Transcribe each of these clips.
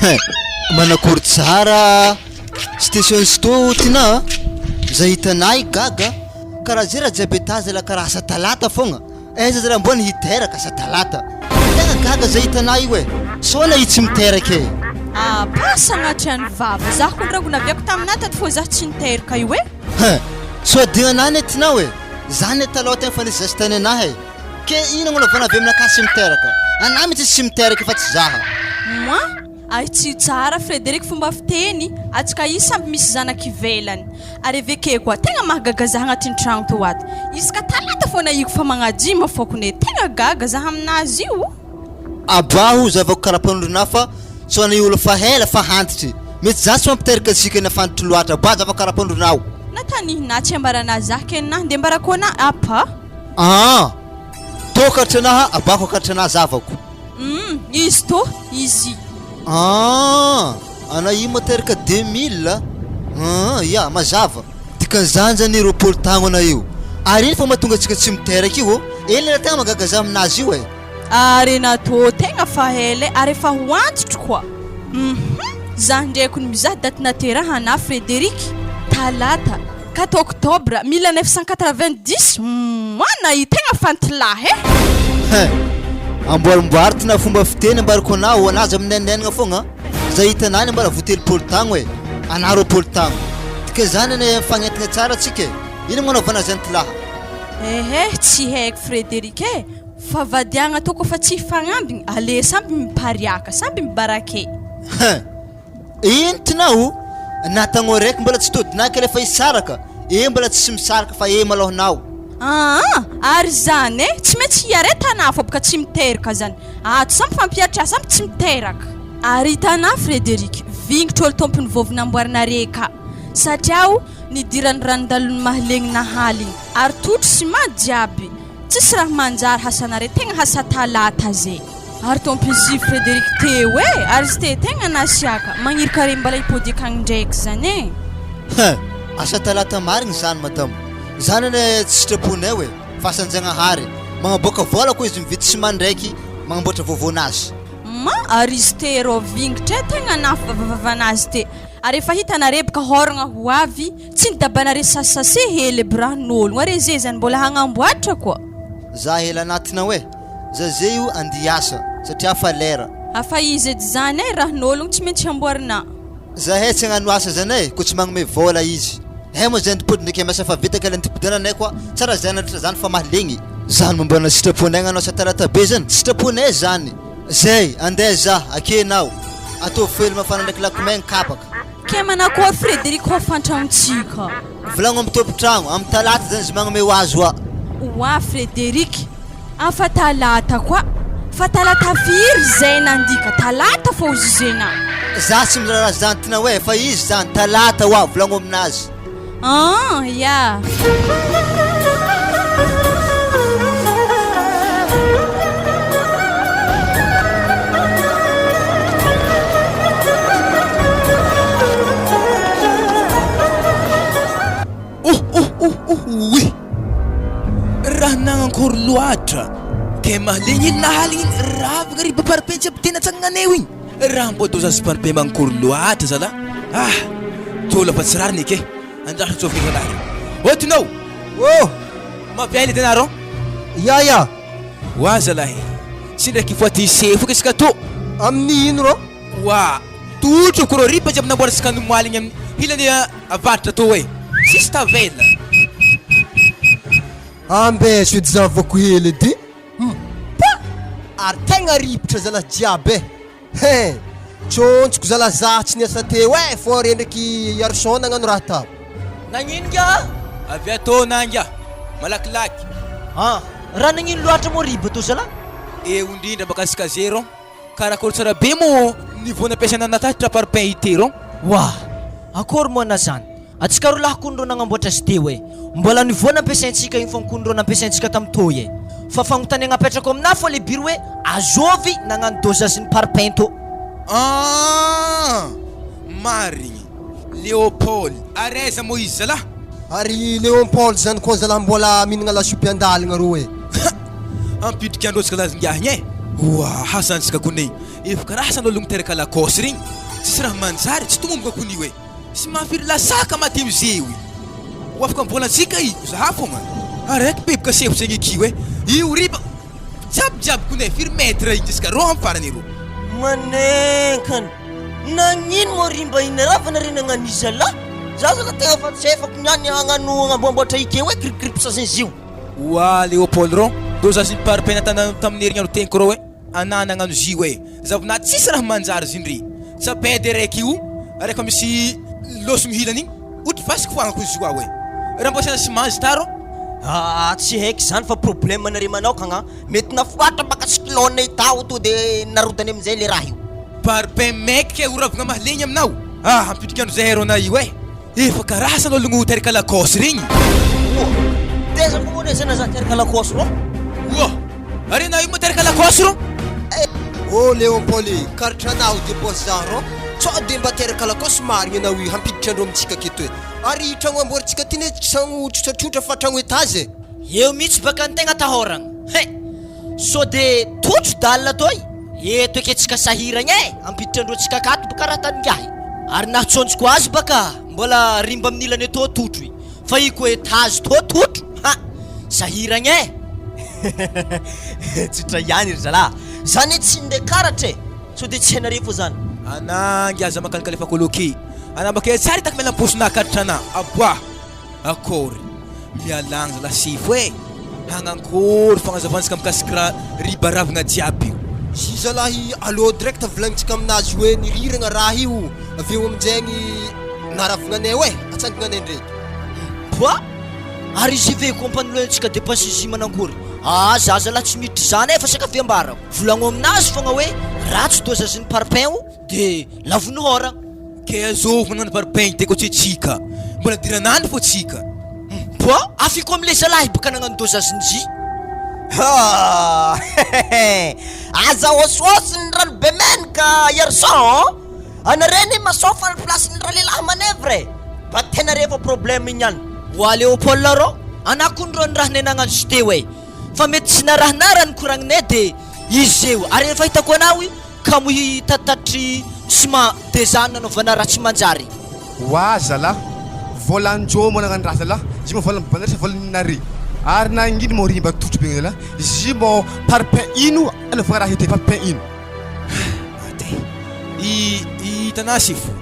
Hein! Manakory tsara station sto tinah a! Za hitanah i gaga karaha zay raha jiaby ata zala karaha asa talata fogna, aiza zala mbô ny hiteraka asa talata? Tegna gaga za hitanah io e! Sao na i tsy miteraka e! Ah pas sagnatria ny vava, za kony rango naviako taminah tato fô za tsy niteraka io e! Hein! Sao adinanah anie tinah e! Za ne taloha tegna fa nisy zesta nenah e! Ke ino agnanaovana avy aminakahy tsy miteraka? Anah mihitsy tsy miteraka fa tsy zaha. Moi, Ahitsio tsara Frederic fomba fiteny, atsika io samby misy zanaka ivelany. Ary avekeo koa, tegna mahagaga zaha agnatin'ny tragno tô ato. Isaka talata fô nahiko fa magnadima fôkony e, tegna gaga zaha aminazy io. Abaho zavako karapanondronah fa sao ny olo fa hela fa hantitry. Mety za tsy mampiteraka antsika na fantitry loatra. Abaho zavako karapanondronao. Na tanihinah tsy ambaranah zah ke nah nde ambarako anah apa. Aa! Tô katranaha abako katranaha zavako. Humm izy tô izy. Aa! Ana io moa teraka 2000 aa! Ya mazava. Dikan'izany zany 20 taogno ana io. Ary ino fa mahatonga antsika tsy miteraka io ô? Ela ela tegna mahagaga za aminazy io e. Ah Renato tegna fa ela e ary efa ho antitro koa. Hum za ndreky no mizaha daty naterahana Frederic, talata, quatre octobre 1990 hum ana i tegna fantilahy e. Hein! Amboarimboary ty na fomba fiteny ambarako anao anah aza minainainagna fogna za hitanah anie mbala vo 30 tagno e anah 20 tagno dika zany anie mifagnentagna tsara tsika e ino magnanaovana azy antilaha. Ehe tsy haiko Frederic e! Fa vadiagna tô kofa tsy hifagnambigny, ale samby mipariaka, samby mibarake. Hein! Ino tinao? Na tagnao raiky mbola tsy todinah kely efa hisaraka, eh mbola tsy misaraka fa eh malôhanao. Aa! Ary zany eh! Tsy maintsy hiaretana fô boka tsy miteraka zany, ato samby fampiatra samby tsy miteraka. Ary hitanà Frederic, vingitry olo tompony vôvy namboarinare ka, satria o nidiran'ny ranondalon'ny mahalegny nahaligny, ary totro ciment jiaby, Tsisy raha manjary hasanare tegna hasa talata ze. Ary tompisy Frederic teo e! Ary izy te tegna nasiaka, magniry kare mbala hipody akagny ndraiky zany e! Hein! Asa talata marigny zany madamo! Zany anie tsy sitraponay e! Fa asan-jagnahary! Magnaboaka vola koa izy mividy ciment ndraiky magnamboatra vaovaonazy. Ma ary izy te rô vingitra e! Tegna nafy vavavavanazy te! Ary efa hitanare boka hôragna ho avy Tsy ny dabanare sasase hely aby ran'ologno are ze zany mbola hagnamboatra koa. Za hela anatinao e! Za ze io andia hiasa satria fa lera. Afa iza edy zany e rahan'ologno tsy maintsy amboarina. Zahay tsy hagnano asa zany e ko tsy magnome vôla izy. Hay moa zay antipody ndraiky miasa fa vita kely antipodina anay koa tsara zay anatra zany fa mahalegny. Zany momba ny sitraponay hagnano asa talata be zany tsy sitraponay zany. Zay, andeha za, akenao. Ataovy fely mafana ndraiky lakomegny kabaka. Kay manakory Frederic hofantragnontsika. Volagno am tompotragno, am talata zany izy magnome ho azy oa. Oa Frederic a fa talata koa fa talata firy zay nandika talata fô ozy zena. Za tsy miraharaha zany tina oe fa izy zany talata oa volagno aminazy. An ya. Oh oh oh oh oui! Raha nagnankory loatra kay mahalegny iny nahaligny iny ravagna ry baparpentsy aby tena tsagnaneo igny. Raha mbô dosage parpaing mankory loatra zalah ah! Tôla fa tsy rariny eky e! Andraso tsôfika zalahy reo. Ô tinao! Ô! Maviahy le denaro? Ya ya! Oa zalahy, tsy ndraiky fois ty sefo eky isika tô! Amin'ny ino rô? Oa! Totroko rô riba jiaby namboarintsika ny omaly igny amin'ny ilany avaratra tô e! Tsisy tavela! Ambeso edy zavako hely edy! Hum! Pa! Ary tegna ripotra zalahy jiaby e! Hein! Tsôntsoko zalahy zah tsy niasa teo eh! Fô rendreky Arson nagnano raha tao. Nagnino ngiah? Avy atô na ngiah? Malakilaky. Ah! Raha nagnino loatra moa riba tô zalahy? Eo indrindra makasika zéro. Karakôry tsara be moa niveau nampiasaina natatitra par pain ity rô? Wah! Akory moa na zany? Antsika roa lahy kony rô nagnamboatra azy teo e! Mbola niveau nampiasaintsika igny fogna kony rô nampiasaintsika tam tô e! Fa fagnontaniagna apetrako aminah fô le biry hoe azôvy nagnano dosage ny par pain tô? Aah! Marigny! Léopold, ary aiza moa izy zalah? Ary Léopold zany koa zalah mbola mihinagna lasopy andalagna rô e! Ha! Ampidriky andrôtsaka lazy ngiahy igny e! Oa zantsika kony efa karaha asan'olo miteraka lakôsy regny tsisy raha manjary tsy tomombaka kony io e sy mahafiry lasaka maty amizeo io ho afaka mivôlantsika io zaha fogna araiky beboka sefo zegny ekio e io riba jiaby jiaby kony e firy mètre igny jusqu'à rô amy farany rô. Manenkana! Nagnino moa ry mba inaravana re nagnano iza lah? Za zala tegna fa tsy efako niany hagnano hagnamboamboatra ikeo e grip-grip sa zay zio. Oa Léopold rô, dosage ny parpaing natana tamin'ny herignandro teniko rô e, anah nagnano zio e, zavonah tsisy raha manjary zindry, tsapede raiky io refa misy lôsogno hilany igny otry fasiko foagna ko zio ao e, raha mbô asiana ciment izy ta rô. Aa tsy haiko zany fa problème nare manokagna, mety nafoatra baka cyclone tao to de narodany amizay le raha io. Parpaing maiky ke ho ravigna mahalegny aminao, ah hampidriky andro zay rô na io e. Efa karaha asan'ologno teraka lakôsy regny. Oa! Taiza koa moa ndray za teraka lakôsy rô? Oa! Are na io moa teraka lakôsy rô? Oh Léon Paul e, karitranao de boss za rô, sao de mba teraka lakôsy marigny anao io hampiditra andreo amintsika aketo e, ary tragno amboarintsika ty ne tsy tragno tsotratsotra fa tragno étage e. Eo mihitsy baka ny tegna atahoragna he! Sao de totro dalle toy? Eto eky tsika sahiragna e! Ampiditra andreo tsika akato baka raha tany ngiahy. Ary nahatsonjoko azy baka mbola rimba amin'ny ilany etoa totro i. Fa i ko etage toa totro ha! Sahiragna e! Tsotra ihany ry zalahy. Za ne tsy ndeha karatra e! Sao de tsy hainareo fô zany. Anà ngiahy za makalokalefa koloky. Anà baka tsara hitako miala am-paosina karatra anà. Aboaho. Akory. Mialagna zalahy sefo e! Hagnankory fagnazavantsika mikasiky raha riba ravigna jiaby io. Zy zalahy aleo direct volagnitsika aminazy hoe niriragna raha io avy eo aminjegny naravigna anay e, atsangagna anay ndraiky. Poa! Ary izy ve ko ampanoloantsika depense izy manankory? Aa za zalahy tsy miditra izany e fa saika fiambarako. Volagno aminazy fogna hoe ratsy dosage-n'ny parpaing o de lavon'ny hôragna. Ke azovy magnano parpaing de ko tsy tsika mbola diranandro fô tsika. Poa! Afiko amle zalahy boka nagnano dosage njy. Aza hôsihôsy ny rano be menaka Yerson ô! Anareo anie masofa ny place ny ralehilahy manevre e! Ba tena refa problème igny any. Oa Léopold rô, anah kony rô ny raha nagnano izy teo e! Fa mety tsy narahinah raha nikoragninay de izy eo, ary efa hitako anah io Kamo hitatatry ciment de za nanaovana raha tsy manjary. Wa zalah, volan-jo mo nagnano raha zalah, izy mo volan banary sa volan nare? Ary nagnino mo rimba totro be zalah, izy mo parpaing ino anaovagna raha io te parpaing ino? Maty e. I hitanà sefo,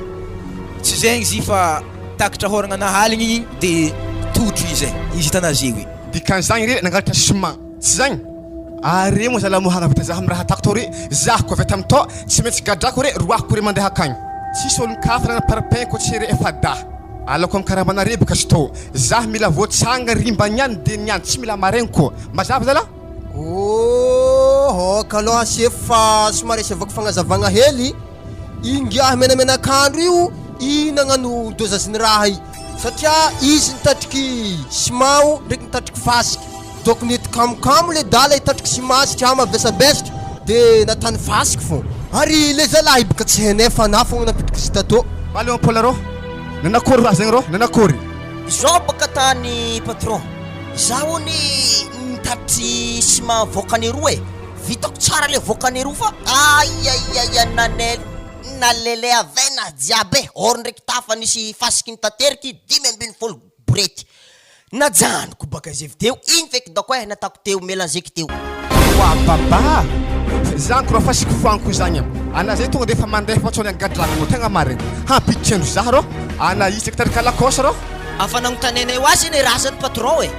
tsy zegny izy fa takatra hôragna anà aligny igny de totro izy e, izy hitanà zeo i. Dikan'izagny re nangalatra ciment, tsy zagny? Are moa zalahy moa hagnavita zah am raha ataoko tô re, zah ko avy tam tô tsy maintsy gadrako re roahiko re mandeha akagny. Tsisy olon-kafa nana parpaing ko tsy re efa dah. Alako am karamanare boka tsy tô. Zah mila voatsanga ry mba niany de niany tsy mila maregny ko. Mazava zalah? Ooh ok aloha sefo fa somary asiavako fagnazavagna hely, ingiahy menamenak'andro io i nagnano dosage-n'ny raha i satria izy nitatriky ciment ndraiky nitatriky fasika. Donc nety kamokamo le dala hitatriky ciment satria mavesabesatra de natany fasiky fô. Ary le zalahy boka tsy hainay fa na fogna nampidriky izy tato. Aleo ampola rô, nanakôry raha zegny rô, nanakôry. Izao baka tany patron, zaho anie nitatry ciment voakany eroa e, vitako tsara le voakany eroa fa aiaiaia nanel nalele avena jiaby e, or ndraiky tafa nisy fasiky nitateriky 15 borety. Najanoko baka zay video igny feky dako eh natako teo melanger-ko teo. Wa baba zany ko raha fasiko foaniko zagny am ana zay tonga de efa mandeha fa tsy any angadrako tegna marigny hampiditra zah rô ana isaky tarika lakôsy rô. Afa nagnontanianay ho azy anie raha zany patron e.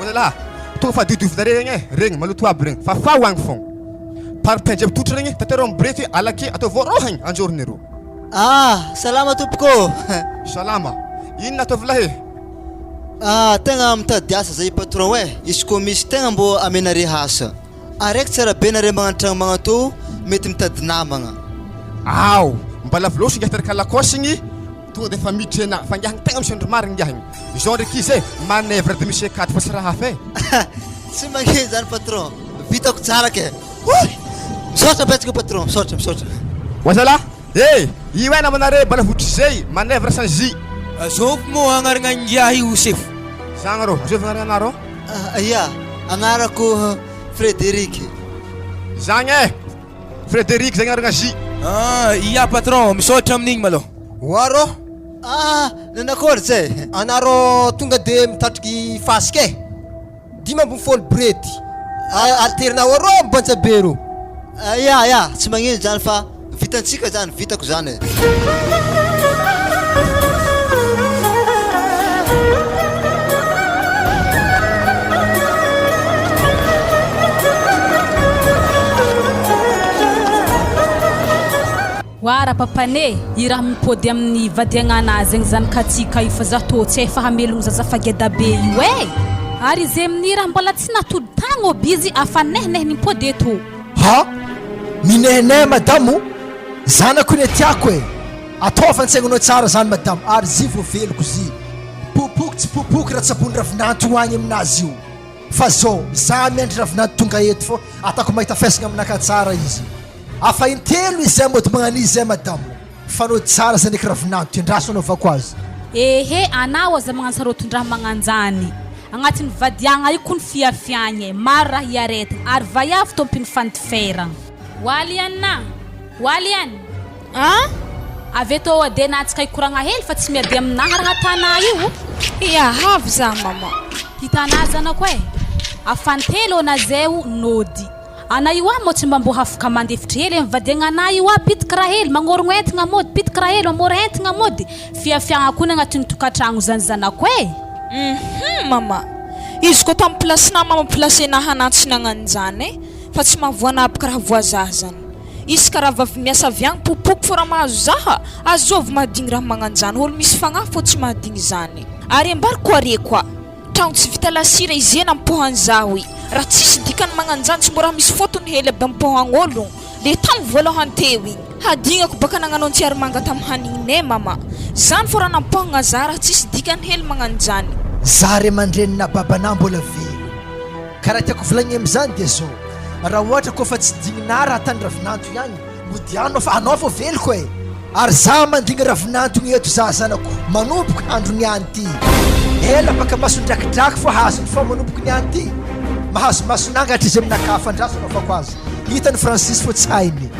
Ô lalah tonga fa diodiovinareo regny e regny maloto aby regny fafao agny fogna parpaing jiaby totro regny tatero am borety alake ataovy ôrôhagny anjorony rô. Ah salama tompoko ô. Salama inona ataovy lahy e. Ah tegna mitady asa zay patron eh, izy koa misy tegna mbô amenare asa. Araiky tsara be nare magnano tragno magnatô mety mitady namagna. Ao! Mba lavolosy ingahy teraka lakôsy igny tonga de efa miditra enà fa ingahy tegna misy andro marigny ingahy igny. Izao ndraiky izy e, manœuvre de monsieur 4 fa tsy raha hafa e. Tsy magnino zany patron, vitako tsara ke. Oy! Misaotra betsaka patron, misaotra misaotra. Oazalahy! Eh! Io eh namanareo balavotry zay, manœuvre sans j. Azovy moa agnarana ingahy io sefo? Zagny rô, azovy agnarana anah rô? Ia, agnarako Frederic. Zagny eh! Frédéric zay agnarana zy. Ah, ia patron, misaotra amin'igny malôha. Oa rô! Ah, nanakôry zay? Anarô tonga de mitatriky fasika eh! 15 borety, aterinao arô mibantsa be rô. Ya, ya, tsy magnino zany fa vitantsika zany, vitako zany e. Wa rapapane, i raha mipody amin'ny vadiagnana zegny zany ka tsy ka io fa za tô tsy hay fa hamelogno zaza fa geda be io eh! Ary izy amin'ny raha mbola tsy natody tagny ô bizy afa nehineh nimpody eto. Ha! Minehineh madamo o! Zanako iny tiako e! Ataovy an-tsaignanao tsara zany madamo ary zy vao veloko zy! Popoky tsy popoky raha tsabony ravinanto ho agny aminazy io! Fa zao, za miandry ravinanto tonga eto fô atako mahita faisagna aminakahy tsara izy. Afa intelo izay mody magnanihy zay madamo fa nody tsara zay ndraiky ravinanto endraso anaovako azy. Ehe anao aza magnansarotin-draha magnanjany agnatin'ny vadiagna io kony fiafiagna e, maro raha iaretigna ary vaiavy tompin'ny fandiferagna. Walian a! Walian! An! Avy eto Oadena antsika hikoragna hely fa tsy miady aminaha raha tanà io. Ia, avy za maman. Hitanà zanako e! Afantelo anazeo nody. Ana io ah mô tsy mba mbô hafaka mandefitry hely am vadiagna ana io ah pitiky raha hely magnôrogno entagna mody pitiky raha hely mamôry entagna mody fiafiagna kony agnatin'ny tokantragno zany zanako e! Hum mama, izy koa tam place na mama place na hanantsy nagnanjany e, fa tsy mahavoa aby karaha voa zah zany, izy karaha vavy miasa avy agny popoky fô raha mahazo zaha, azovy mahadigny raha magnanjany, olo misy fagnahy fô tsy mahadigny zany, ary ambarako are koa. Tragno tsy vita lasira izena ampohan zaho i. Raha tsisy dikany magnanjany tsy mbo raha misy fotony hely aby ampohagn'ologno le tam voalohany teo igny. Hadignako baka nagnano antsiarimanga tam hanigny mama. Zany fô raha nampohagna za raha tsisy dikany hely magnanjany. Za ray aman-dreny na babanah mbola velona. Ka raha tiako volagniny amizany dia zao, raha ohatra koa fa tsy digninah raha tany ravinanto ihany, Mody anao fa anao vao veloko e! Ary za mandigny ravinantogny eto za zanako manomboka andro niany ty ela baka masondrakidraky fo hazony fa manomboky niany ty mahazo masonangatra izy aminakahy fandraso anaovako azy hitany Francis fo tsy hainy.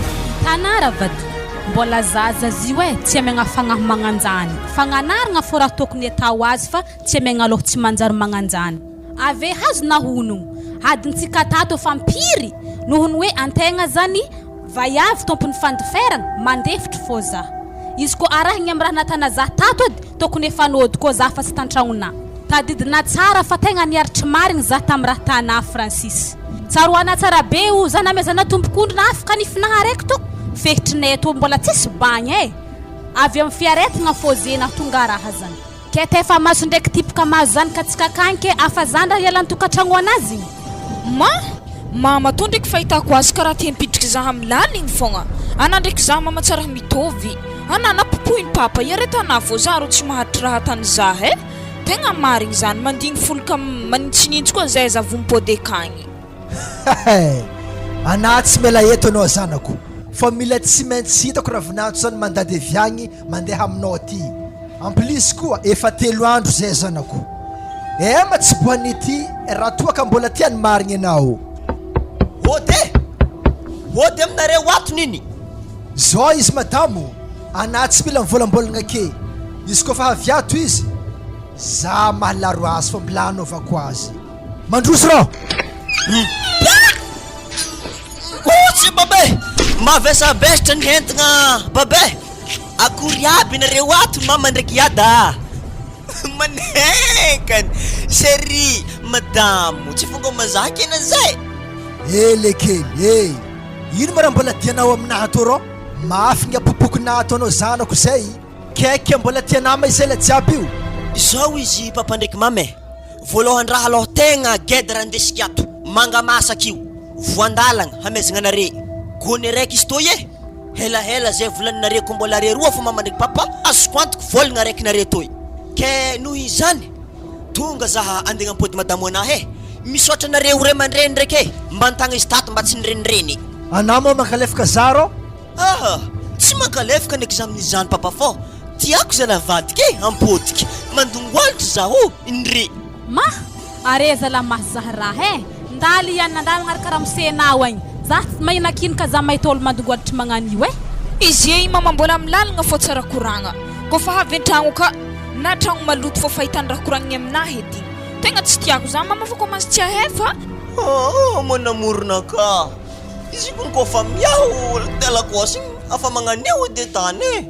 Hitanà Ravato, mbola zaza zio e, tsy amiagna fagnahy magnanjany, fagnanaragna fô raha tokony atao azy fa tsy amiagna loha tsy manjary magnanjany. Ave hazo na honogno, adintsika tato efa mpiry noho ny hoe antegna zany Vaiavy tompony fandiferagna, mandefitry fô za. Izy kô arahigny am raha natana za tato edy, tokony efa nody koa za fa tsy tantragnona. Tadidina tsara fa tegna niaritry marigny za tam raha tana Francis. Tsaroana tsara be o, za namezana tompok'ondry afaka nifinaha araiky tô, fehitrinay tô mbola tsisy bagny e. Avy am fiaretigna fô ze nahatonga raha zany. Ke tefa maso ndraiky tipoka maso zany ka tsy kakagny ke afa zany raha hiala antokatragno anazy? Ma! Mama tô ndraiky fahitako azy karaha te himpitriky zah am laligny fogna ana ndraiky zah mama tsara mitovy ana na popohiny papa ireto ana fô zah rô tsy maharitry raha atany zah eh tegna marigny zany mandigny folaka manintsinintsy koa zay zah vô mipody akagny. Hehe! Anah tsy miala eto anao zanako fa mila tsy maintsy hitako ravinahitra zany mandady avy agny mandeha aminao aty en plus koa efa telo andro zay zanako eh ma tsy boan'ny ity raha toa ka mbola tia ny marigny anao. Ody e! Ody aminareo ato nini? Zao izy madamo, anah tsy mila mivolambolagna ke, izy koa fa avy ato izy, za mahalaro azy fa mbola anaovako azy. Mandroso rô! Otsy babe! Mavesabesatra ny entagna babe! Akory aby nareo ato mama ndraiky iada ah! Manenkany! Chérie, madamo, tsy fonga mazaka ena zay! Eh lekely eh! Ino ma raha mbola tianao aminahy ato rô? Mafy ny apopokinah ataonao zanako zay! Kaiky mbola tia nama izay la jiaby io! Izao izy papa ndraiky mama eh! Voalohan-draha aloha tegna geda raha ndesiko ato, manga masaka io, voan-dalagna hamezagna anare, gony araiky izy toy e! Helahela zay volaninare ko mbola are roa fô mama ndraiky papa, azoko antoko vôlagna araiky nare toy. Ke noho izany, tonga zaha andeha ampody madamo anahy e! Misaotra anareo ray aman-dreny ndraiky e! Mba nitagna izy tato mba tsy nirenireny. Anah moa mankalefaka za rô? Aha! Tsy mankalefaka ndraiky za amin'izany papa fô tiako zala avadika e ampodika mandongoalitra zaho ndry. Ma! Are zala maha zah raha eh! Ndaly iany nandalo agnaraka ramosenao agny. Za tsy mahinakinika za mahita olo mandongoaditry magnano io eh. Izy i mama mbola am lalagna fô tsara koragna kô fa avy antragno ka na tragno maloto fô fahitany raha koragniny aminahy edy tegna tsy tiako za mama fa commence tsy ahefa. Oh manamorona ka! Izy kony kôfa miaho lakôsy igny afa magnan'io edy tany e!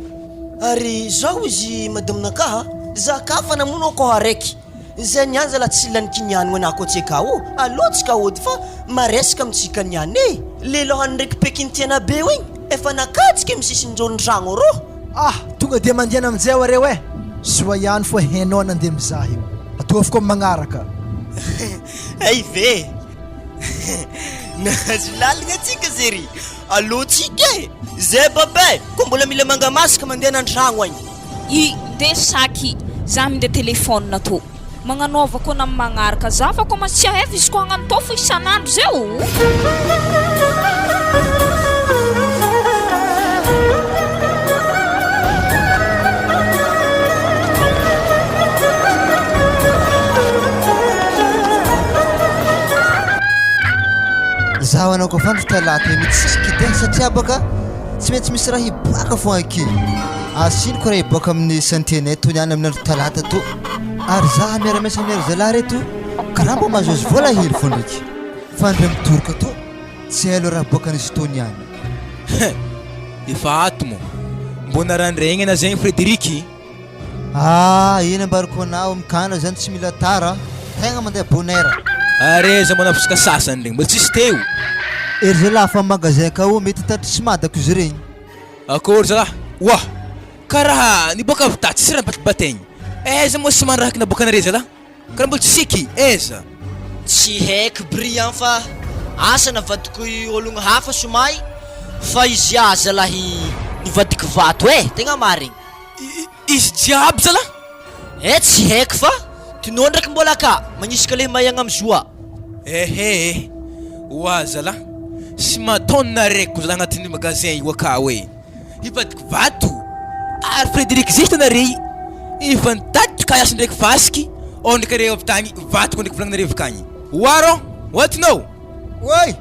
Ary zao izy madame nakaha, za ka fa namono akôho araiky, zay niany zala tsy laniky niany na koa tsy kao, alô tsy kaody fa maresaka amintsika niany e! Le lôhany ndraiky pekintiana be io igny efa nakajika amy sisin-dreo ny tragno rô! Ah! Tonga dia mandiana aminjay areo eh! Soa ihany fô henao nandeha mizaha io. Ataovy koa magnaraka. Hay ve! Nahazo lalagna tsika zery! Allo tsika e! Zay baba e! Ko mbola mila manga masaka mandehana antragno agny. I nde saky za minday telephone tô magnanaova kô na magnaraka za fa kôma tsy ahefa izy kô hagnano tô fo isan'andro zay ô. Zaho anao koa fantatra talata io mitsiky edy satria baka tsy maintsy misy raha hiboaka fô aky. Asiniko raha hiboaka amin'ny chantier-nay tony any amin'ny andro talata to. Ary za miara-miasa amin'ny ry zalahy reto karaha mba mahazoazo vola hely fô ndraiky. Fa ndray midoroka to tsy hay aloha raha aboakan'izy tony any. Hein! Efa ato moa. Mbô narandregny zegny Frederic. Ah eny ambarako anao mikana zany tsy mila tara tegna mandeha bonne heure. Ary aiza manafosaka sasany regny mbola tsisy teo. Ery zalahy fa magasin kao mety tatry tsy madako izy regny. Akory zalahy! Oa! Karaha niboaka avy tatsy tsy raha nibatibategny. Aiza moa sy mandrahaky naboakanare zalahy? Karaha mbola tsy eky, aiza? Tsy haiko Brian fa asa navadiko ologno hafa somay fa izy aza lahy nivadiky vato eh! Tegna marigny. Izy jiaby zalah? Eh tsy haiko fa Tinoa ndraiky mbola ka magnisika le maiagna am joie. Ehe eh! Oa zalah, sy mataonina araiky ko zalah agnatin'ny magasin io akao eh! Hivadiky vato ary Frederic zay hitanareo i efa nitady kaiasy ndraiky fasiky ao ndraiky areo avy tagny vatoko ndraiky volagninareo avy akagny oa rô oa tinao Oay!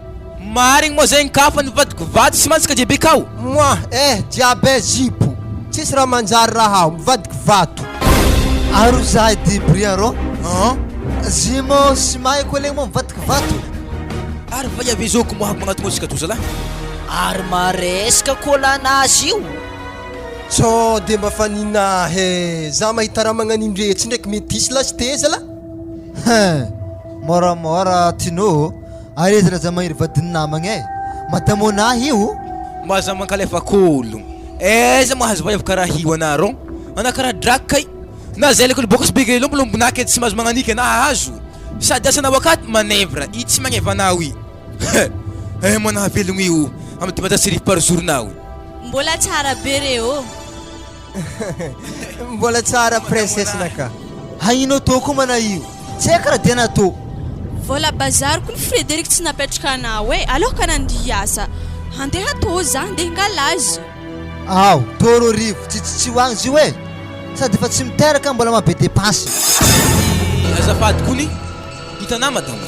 Marigny moa zegny ka fa nivadiky vato sy mantsy ka JB kao. Moi, eh jiaby eh zipo tsisy raha manjary raha ao mivadiky vato. Aro zahay debris arô an! Zimo sy mahay koa legny moa mivadiky vato. Ary va iavy zoko moa magnatogno antsika to zalahy. Ary maresaka kôlanazy io. Sao de mba fanina ahy eh, za mahita raha magnan'indretsy ndraiky mety hisy lasite zalah. Hein! Môramôra Tino ô! Ary aiza Rajamahery vadin'ny namagna e! Madame Onahy io! Mba aza mankalefa kolo. Aiza mahazo vaiavy karaha io anareo? Anà karaha draky kay. Na zay lekony bôka sy be lombolombonaka edy tsy mahazo magnaniky anà hahazo. Sady asanao akato manevra i tsy magneva anao i. He! Eh manahavelogno io amy 1500 par jour nao. Mbola tsara be re ô. Mbola tsara princesse naka. Hainao tô koa mana io. Tsy haiko raha dia natô. Vola bazary kony Frederic tsy napetraka anao e, aleo ka nandia hiasa. Handeha tô za, ndeha hingala azy. Ao, tô roarivo, tsitsitsio agny zio e! Sady efa tsy miteraka mbola maha be dépense. Azafady kony, hitanà madama,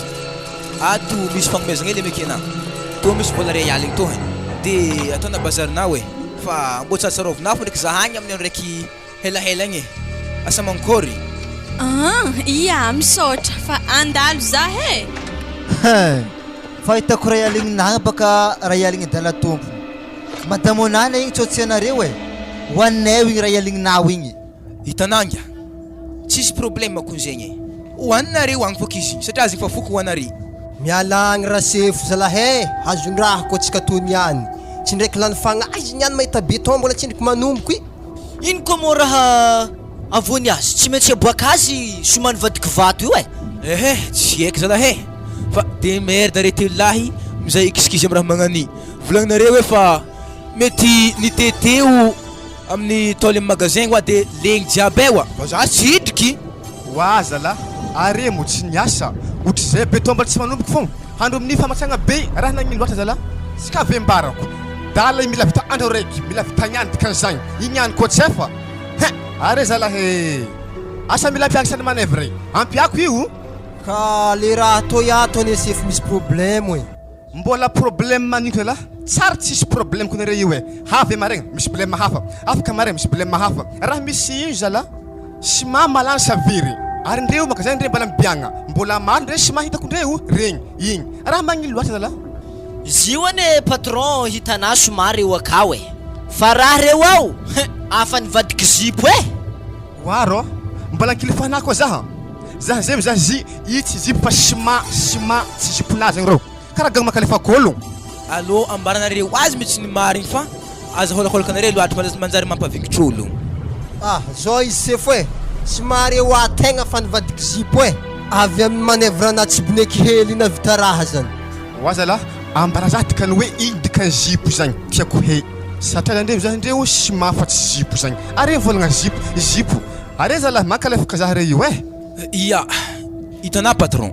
ato misy fagnomezagna hely ameko anà, tô misy vola ray aligny tô hein, de ataonà bazarinao e, fa mbô tsarotsarovinà fô ndraiky za agny amin'ny andro raiky helahela agny e, asa mankôry? An, ia, misaotra fa andalo za e! Hein, fa hitako ray aligny nagna baka ray aligny adala tompony. Madame Onana igny tsao tsy anareo e! Ho anay igny ray aligninao igny. Hitanà ngia, tsisy problème kony zegny e! Ho anareo agny fôka izy satria azy efa voky ho anare. Miala agny rasefo zalahy e! Azon-draha koa tsika tô niany. Tsy ndraiky lany fagnahy izy niany mahita beton mbola tsy ndriky manomboko i. Ino koa moa raha avoany azy? Tsy maintsy aboaka azy somany vadiko vato io e! Ehe, tsy haiko zalahy e! Fa de merde re telolahy mizay excuse am raha magnani. Volagninareo hoe fa mety nitete o amin'ny tôle am magasin wa de legny jiaby e wa! Fa za tsy hidriky! Wa zalah, are mo tsy niasa, otrizay beton mbola tsy manomboka fô, handro amin'ny famatsagna be raha nagnino loatra zalah, tsy ka vembarako, dala i mila vita andro raiky, mila vita niany dikan'izagny, igny ihany koa tsy efa, hein, are zalah ee, asa mila ampiagny sany manevre, ampiako io. Ka le raha toy ato anie sefo misy problème e. Mbola problème maniko elah tsary tsisy problème ko nare io e havy maregny misy blème hafa afaka maregny misy blème hafa raha misy io zalah ciment malany sa very ary ndreo maka zay ndre mbala mibiagna mbola maro ndre ciment hitako ndreo regny igny raha magnino loatra zalah. Izy io anie patron hitanà somary eo akao e! Fa raha reo ao hein! Afa nivadiky zipo e! Oa rô! Mbola ankily fanahy koa zaha! Zaha zay mizaha zy i tsy zipo fa ciment ciment tsy ziponà zegny rô! Karaha gang makalefa gôlogno! Alô ambaranareo azy mitsy ny marigny fa aza ahôlakôlakanareo loatra fa manjary mampavingitr'olo. Ah zao izy sefo e! Somary eo ah tegna fa nivadiky zipo e! Avy amin'ny manœuvre ana tsiboneky hely navita raha zany. Oa zalah, ambara zah dikany hoe ino dikany zipo zagny, tiako he. Satria zany ndre zah ndre o ciment fa tsy zipo zagny. Are mivolagna zipo, zipo. Are zalah mankalefaka zah re io eh. Ia, hitanà patron,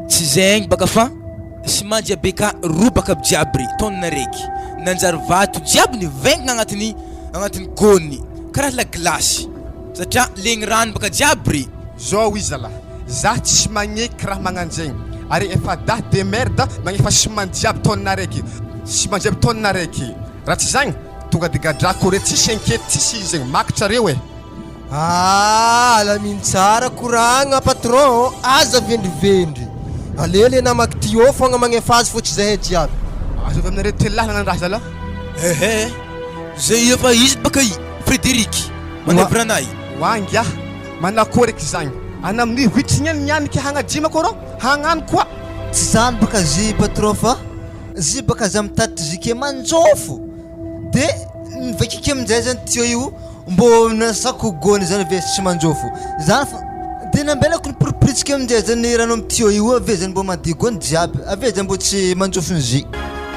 tsy zegny baka fa ciment jiaby ka robaka aby jiaby re, tonne raiky, nanjary vato jiaby nivaingana agnatin'ny agnatin'ny gôny karaha la glace satria legny rano baka jiaby re. Zao izy zalah, zah tsy magneky raha magnanjegny, ary efa dahy de merde magnefa ciment jiaby tonne araiky, ciment jiaby tonne araiky, raha tsy zagny tonga de gadrako re tsisy enquete tsisy izy zegny, makitra reo e. Ah alamino tsara koragna patron aza vendrivendry aleo le namaky tuyau fogna magnefa azy fô tsy zahay jiaby. Azo avy aminareo telolahy nagnano raha zalah. Ehe, zay efa izy baka i Frederic manevre anay. Wa ngiah, manakory eky zagny, ana amin'ny huit niany niany ke hagnadimako arô, hagnano koa. Tsy zany baka zy patron fa zy baka za mitatitra zy ke manjofo de nivakiky aminjay zany tuyau io Mbô nasako gony zany ve tsy manjofo zany fa de nambelako niporiporitsika aminjay zany rano amy tuyau io avy eo zany mbô madio gony jiaby avy eo zany mbô tsy manjofo ny jus.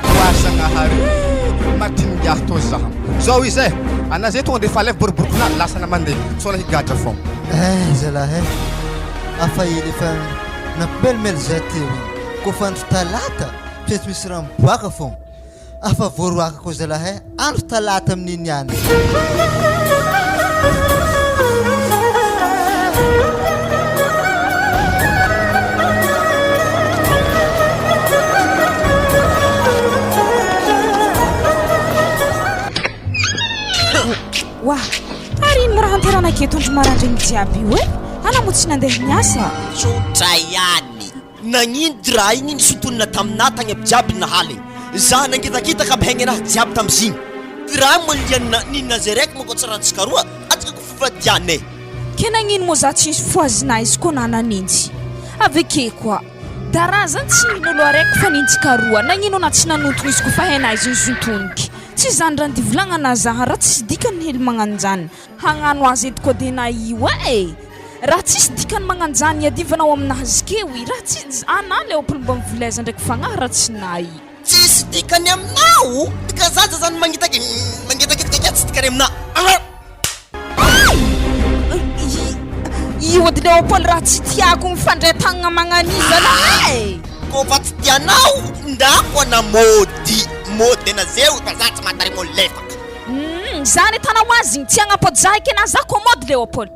Oa Zagnahary eh! Matin'ingahy tô zaha. Zao izy eh! Ana zay tonga de efa alefa boriborikona lasana mandeha. Sao la higadra fô. Eh zalahy eh! Hafa hely efa nampimelimely zay teo igny. Kôfa andro talata tsy maintsy misy raha miboaka fô. Afa voaroaka koa zalahy eh, andro talata amin'iny ihany. Wa, ary ino raha anterana aketo andro maraindraigny jiaby io e? Ana moa tsy nandeha niasa? Tsotra ihany. Nagnino ty raha igny nisintonina taminah tagny aby jiaby nahaligny? Zah nangitakitaka aby haignenah jiaby tamizigny. Ty raha moa liana ninaze raiky manko tsy raha tsikaroa atsika ko fivadiana e. Ke nagnino moa zah tsy nisy fohazinah izy koa na naninjy? Aveke koa, da raha zany tsy nino olo araiky fa ninjy karoa, nagnino anah tsy nanontogno izy koa fa hainah izy nizontoniky? Tsy zany raha ndivolagnanah zah raha tsisy dikany hely magnanjany. Hagnano azy eto Kodena io eh! Raha tsisy dikany magnanjany iadivana ao aminazy keo i raha tsy anah Léopold mba mivolaiza ndraiky fagnahy raha tsy nay. Tsisy dikany aminao ka zaza zany mangitake mangitakitaka akia tsy dikany aminah. Io edy Léopold raha tsy tiako mifandray tagnana magnaniza lah eh! Kôfa tsy tianao ndako ana môdy môdy ana zeo fa za tsy mahatare môly lefaka. Humm zany atanao azy igny tsy hagnampody za eky anah za commode Léopold.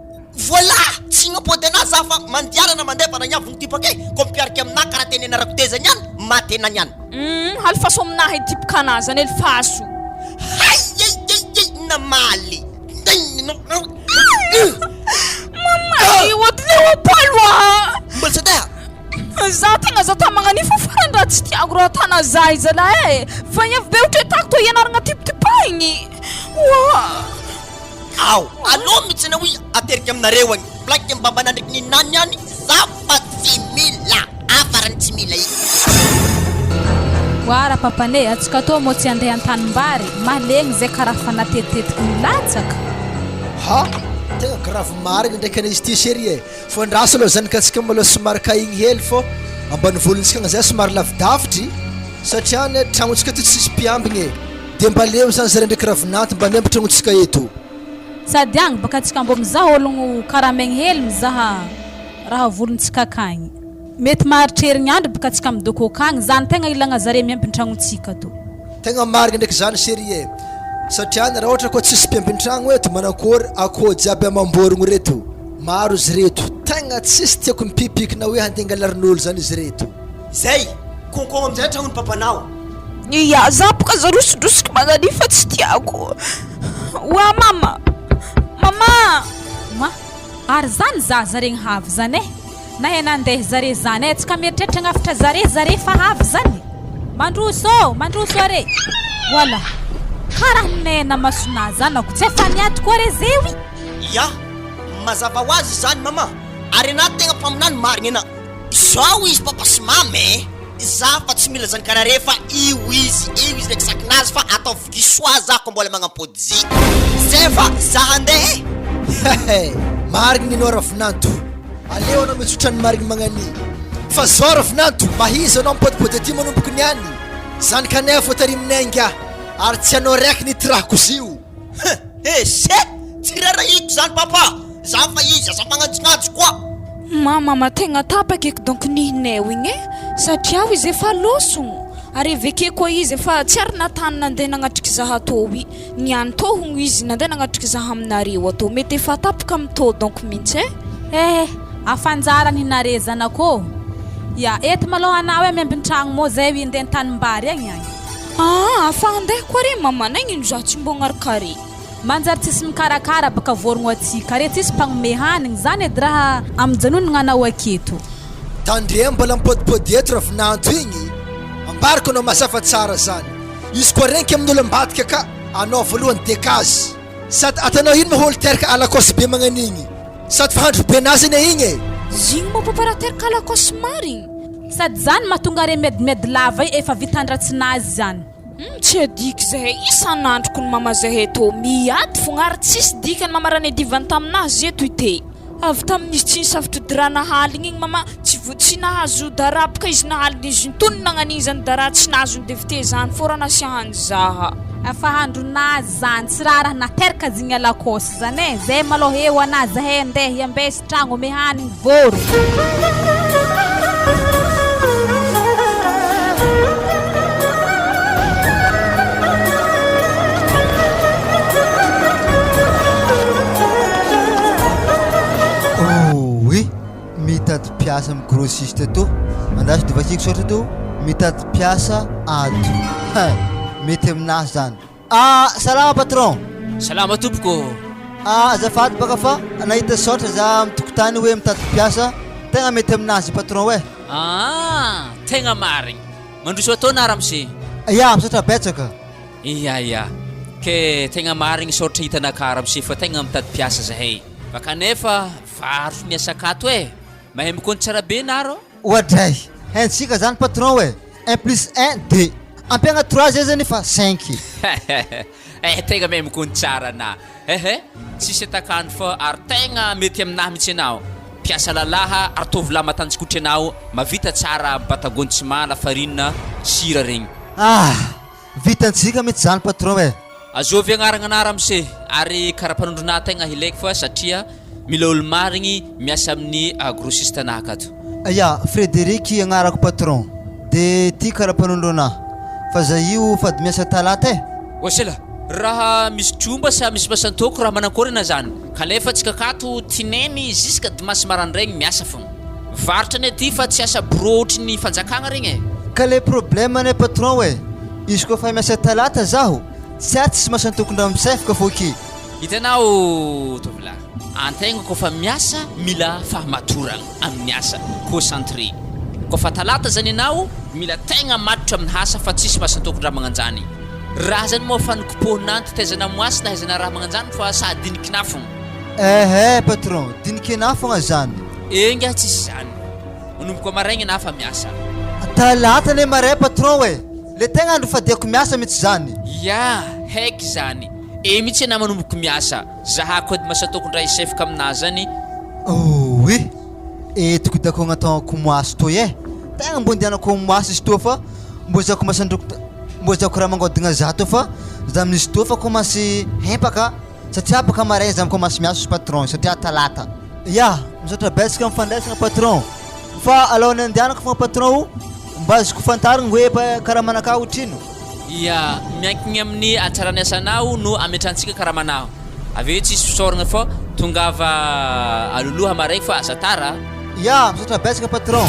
Voilà! Tsy hagnampody anah za fa mandianana mandeha fa nagnavogno tipaka e! Ko mpiarika aminah karaha tena ianarako teza niany maty ena niany. Humm alefaso aminah edy tipaka anah zany alefaso. Hay ei ei ei namaly. Mama io edy Léopold oa! Mbola tsy andeha? Za tegna za ta magnan'io fa farany raha tsy tiako raha tana za izy zalahy e! Vaiavy be ohatra hitako tô ianaragna tipitipahigny! Oa! Ao, aleo mitsy na hoy ateriko aminareo agny, plaque mba manandriky ny nany ihany za fa tsy mila, afarany tsy mila i. Oa rapapane, atsika tô mô tsy andeha antanimbary, malegny zay karaha fa natetitetiky nilatsaka. Ha! Tegna grave marigny ndraiky anie izy ty chérie e! Fô andraso aloha zanakantsika mbola somary kahigny hely fô ambanivolontsika agny zay somary lavidavitry satria anie tragnontsika aty tsisy mpiambigny e! De mba leo zany zare ndraiky ravinanty mba miamby tragnontsika eto. Sady agny baka tsika mbô mizaha ologno karamaigny hely mizaha raha volontsika akagny. Mety maharitry herignandro baka tsika midoko akagny, zany tegna ilagna zare miambiny tragnontsika ato. Tegna marigny ndraiky zany chérie e! Satria raha ohatra koa tsisy mpiambin-tragno eto manakory akoho jiaby amam-borogno reto? Maro izy reto, tegna tsisy tiako mipipiky na hoe handeha angalarin'olo zany izy reto. Zay, konkogno aminjay tragnon'i papanao. Ia, za boka aza rosodrosiko magnan'io fa tsy tiako. Oa mama! Mama! Ma, ary zany zaza regny havy zany eh! Nahay nandeha zare zany eh, tsy ka mieritreritra agnafitra zare zare fa havy zany! Mandroso ô! Mandroso are! Voilà! Karaha nena masonà zanako, tsy efa niady koa re zeo i! Ya, mazava ho azy izany mama, ary enà tegna mpaminany marigna enà, zao izy papa sy mama eh! Za fa tsy mila zany karaha re fa io izy io izy ndraiky sakinazy fa ataovy kisoa za ko mbola magnampody zy zay fa za handeha eh. Hehe, marigny nenao ravinanto, aleo anao mitsotra ny marigny magnani, fa zao ravinanto, mahiza anao mipodipody aty manomboky niany, zany kanefa tariminay ingahy, ary tsy anao raiky nitirahako zio. Huh! Ese! Tsy rarahiko zany papa! Za fa izy aza magnanjinanjy koa! Mama ma tegna tapaka eky donc nihineo igny e satria izy efa lôsogno ary eveke koa izy efa tsy ary natany nandeha nagnatriky zaha tô i niany tô hogno izy nandeha nagnatriky zaha aminareo atô mety efa tapaka amy tô donc mintsy e. Eh! Afa anjara ny nare zanako ô! Ya, eto malôha anao e miambin-tragno mô zay io hindeha an-tanimbary agny agny. Aa afa andeha koa re mama nagnino za tsy mbô agnaraka re. Manjary tsisy mikarakara baka vorogno atsika re tsisy mpagnome hanigny zany edy raha amjanonigna anao aketo. Tandremo mbola mipodipody eto ravinanto igny, ambarako anao mazava tsara zany, izy koa renky amin'olo ambadika ka anao voalohany dekazy, sady atanao ino ma olo teraka alakôsy be magnan'igny, sady fahandro be nazy anie igny e. Zigny moa papa raha teraka alakôsy marigny. Sady zany mahatonga re miadimiady lava io efa vitan-dratsinazy zany. Humm tsy adiko zahay isan'andro kony mama zahay tô miady fogna ary tsisy dikany mama raha niadivany taminahy ze toy te avy tamin'izy tsy nisafotry dra nahaligny igny mama tsy vo tsy nahazo daraboka izy nahaligny izy nitony nagnan'igny zany dara tsy nahazo ny devite zany fô raha nasiahany zaha. Efa handronazy zany tsy raha raha nateraka zigny alakôsy zany e, zay malôha eo ana zahay andeha hiambesy tragno ome hanigny vôro. Oy, mitady mpiasa amin'ny grossiste tô. Andraso de vakiko saotra tô, mitady mpiasa ato. Hein, mety aminahy zany. Ah, salama patron. Salama tompoko ô. Ah, azafady baka fa nahita saotra za amin'ny tokotany hoe mitady mpiasa, tegna mety aminazy patron eh. Aa, tegna marigny. Mandroso atao na ramose? Ya, misaotra betsaka. Ia ia, ke tegna marigny saotra hitanakahy ramose fa tegna mitady mpiasa zahay. Fa kanefa varotry ny asa akato eh. Mahay mikaonty tsara be narô. Oadray! Haintsika zany patron e! Un plus un deux. Ampiagna trois zay zany fa cinq. Eh tegna mahay mikaonty tsara anah eh eh! Tsisy atakano fa ary tegna mety aminahy mitsy anao. Mpiasa lalaha ary tovolahy matanjikotry anao mavita tsara mibata gony tsy maha lafarine sira regny. Ah! Vitantsika mitsy zany patron e! Azovy agnaragna anah ramose ary karapanondronah tegna hilaiko fa satria mila olo marigny miasa amin'ny grossiste anah akato. Ya, Frederic agnarako patron, de ty karapanondro anah, fa za io fady miasa talata e! Oasela, raha misy tromba sa misy masan-tôko raha manakôry ana zany, kalefa tsika akato tineny ziska dimasy marandraigny miasa fogna. Varotra anie ty fa tsy asa bureau ohatry ny fanjakagna regny e! Ka le problème anie patron e, izy koa fa miasa talata zaho, tsy ary tsisy masan-tokon-dramosefika fô ki. Hitanao tovolahy, antegna koa fa miasa mila fahamatoragna amin'ny asa, concentré. Koa fa talata zany anao mila tegna matotra amin'ny asa fa tsisy masan-tokon-draha magnanjany. Raha zany moa fa nikopohinà nitetaizana moasy nahaizana raha magnanjany fa sa dinikinà fogna. Ehe patron, dinikinà fogna zany. Enga tsisy zany. Manomboka maraigna na fa miasa. Talata anie maray patron e! Le tegna andro fadiako miasa mitsy zany. Ya, heky zany. E mitsy enah manomboko miasa. Zahako edy masataoko ndray sefka aminah zany. Ouii! Etiko dako agnataoko moasy toy e! Tegna mbô andehanako moasy izy toa fa mbô zako masandroko mbô zako raha mangodigna za toa fa za amin'izy toa fa commence hempaka. Satria baka maraina za mikomansy miasa sy patron satria talata. Ya, misaotra betsaka amin'ny fandraisana patron. Fa alohan'ny andehanako fogna patron o, mba azoko fantarigny hoe karamanakahy otrino? Ya, miankigny amin'ny hatsaran'ny asanao no ametrantsika karamanao. Avy eo tsisy fisaoragna fa tongava aloloha maraigny fa aza tara a. Ya, misaotra betsaka patron.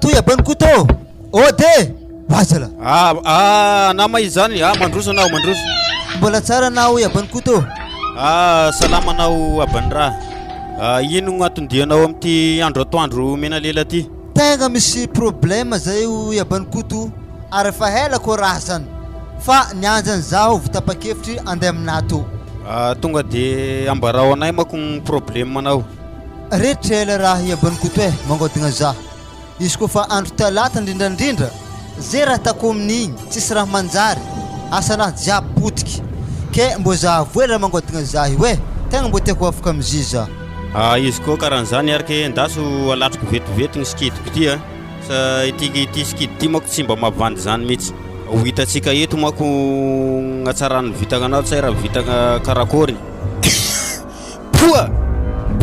atoy Aban'i Koto ô! Ode! Wazala! Ah, ah, nama izy zany, ah, mandroso anao, mandroso. Mbola tsara anao i Aban'i Koto ô! Ah, salama anao Aban'i Raha. Ah, ino no anton-dianao amin'ity andro atoandro mena lela ty? Tegna misy problème zay io i Aban'i Koto ary efa ela koa raha zany fa nianjany zaho vao tapa-kevitry andeha aminà tô. Ah, tonga de ambarao anay manko ny problème anao. Rehetra ela raha i Aban'i Koto eh, mangodagna za. Izy koa fa andro talata indrindrandrindra, ze raha tako amin'igny tsisy raha manjary, asanahy jiaby potiky. Ke mbô zahavo ela raha mangodagna za io eh, tegna mbô tiako ho afaka am'zy za. Ah, izy koa karan'izany ary ke endaso alatriko vetivety ny sikidiko ity a. Sa ity ity sikidy ity manko tsy mba mavandy izany mihitsy. Ho hitantsika eto manko ny hatsaran'ny vitagnanao tsy hay raha vitagna karakôry. Poa!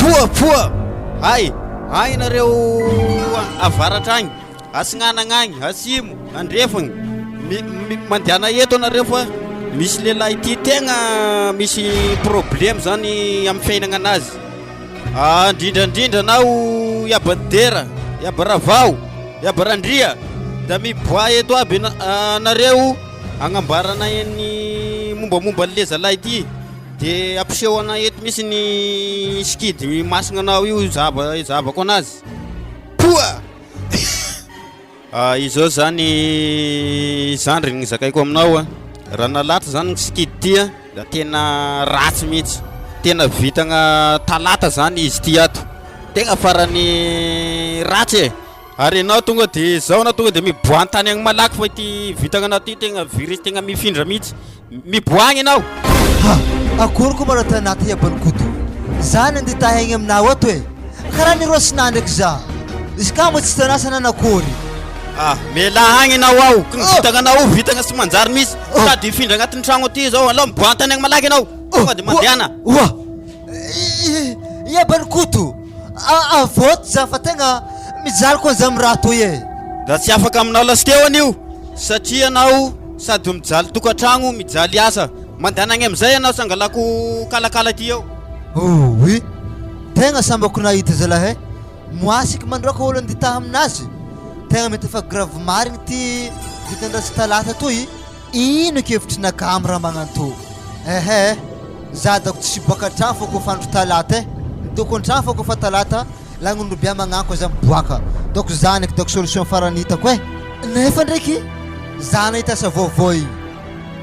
Poa! Poa! Hay! Hay nareo avaratra agny, atsignanagna agny, atsimo, andrefagna, mi- mi- mandehana eto anareo fa misy lehilahy ity tegna misy problème zany amin'ny fiaignananazy. Ah, ndrindra ndrindra anao Iaba Dera, Iaba Ravao, Iaba Randria, da miboaha eto aby anareo agnambarana ny mombamomba an'le zalahy ity, de ampiseho anay eto mihitsy ny sikidy masina anao io zava zavako anazy. Poa! Ah, izao zany zandry ny zakaiko aminao a, raha nalatra zany ny sikidy ty a, da tena ratsy mihitsy, tena vitagna talata zany izy ty ato, tegna farany ratsy e, ary enao tonga de zao anao tonga de miboaha an-tany agny malaky fa ity vitagna anao ty tegna virus tegna mifindra mihitsy. Miboaha agny enao! Ha! Akory koa mba tanaty iaban'i Koto. Za nandeha tahegny aminao ato e! Karaha niroasinà ndraiky za. Izy ka moa tsy hitanà sa nanakory? Ah! Mialà agny enao ao! Ko ny vitagnanao io vitagna tsy manjary mihitsy. Sady hifindra agnatin'ny tragno aty zao, alao miboaha an-tany agny malaky enao! Tonga de mandehana! Oa! Iaban'i Koto! Avoty za fa tegna mijaly koa za amin'ny raha toy e! Da tsy afaka aminao lasiteo anio satria anao Sady mijaly tokantragno, mijaly asa. Mandehana agny amizay ianao tsy angalako kalakala aty eo. Ouii! Tegna sambako nahita zalahy eh! Moasiky mandroaka olo andeha taha aminazy! Tegna mety efa grave marigny ty vitan-dratsy talata toy! Ino kevitrinakahy am raha magnantô? Ehe! Za dako tsy hiboaka an-tragno fa kôfa andro talata eh! Midoko an-tragno fa kôfa talata lagnon'olobia magnanko aza miboaka! Dako zany eky dako solution farany hitako eh! Nefa ndraiky za nahita asa vaovao igny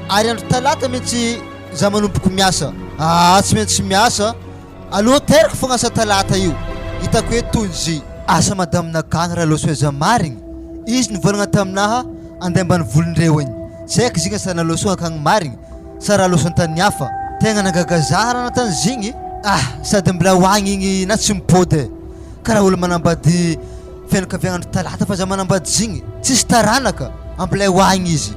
ary andro talata mintsy za manomboko miasa aa tsy maintsy miasa aloha teraka fogna asa talata io hitako hoe toy asa madame nagany raha loso aiza marigny izy nivolagna taminaha andeha ambanivolondreo igny tsy haiko zigny asa naloso akagny marigny sa raha loso antany hafa tegna nagaga za raha natany zigny ah sady mbola ho agny igny na tsy mipody e karaha olo manambady Fianakaviagna andro talata fa za manambady zigny tsisy taranaka ambilay ho agny izy.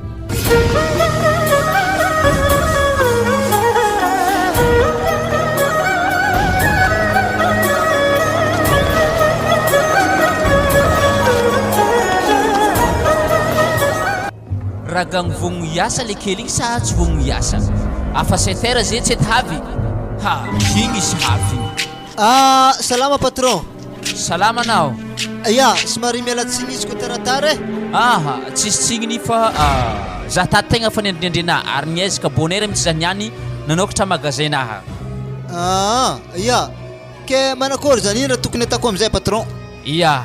Ragagno vogno hiasa le kely igny sa tsy vogno hiasa? Afa sept heures ze tsy ety havy? Ha, igny izy havy igny. Ah, salama patron. Salama anao. Ya, somary miala tsiny izy ko taratara eh. Aha, tsisy tsigniny fa za tato tegna fa nendrinendrena ary niezaka bonne heure mitsy za niany nanokatra magasin naha. Ah, ya, ke manakory zany, ino raha tokony atako amizay patron? Ya,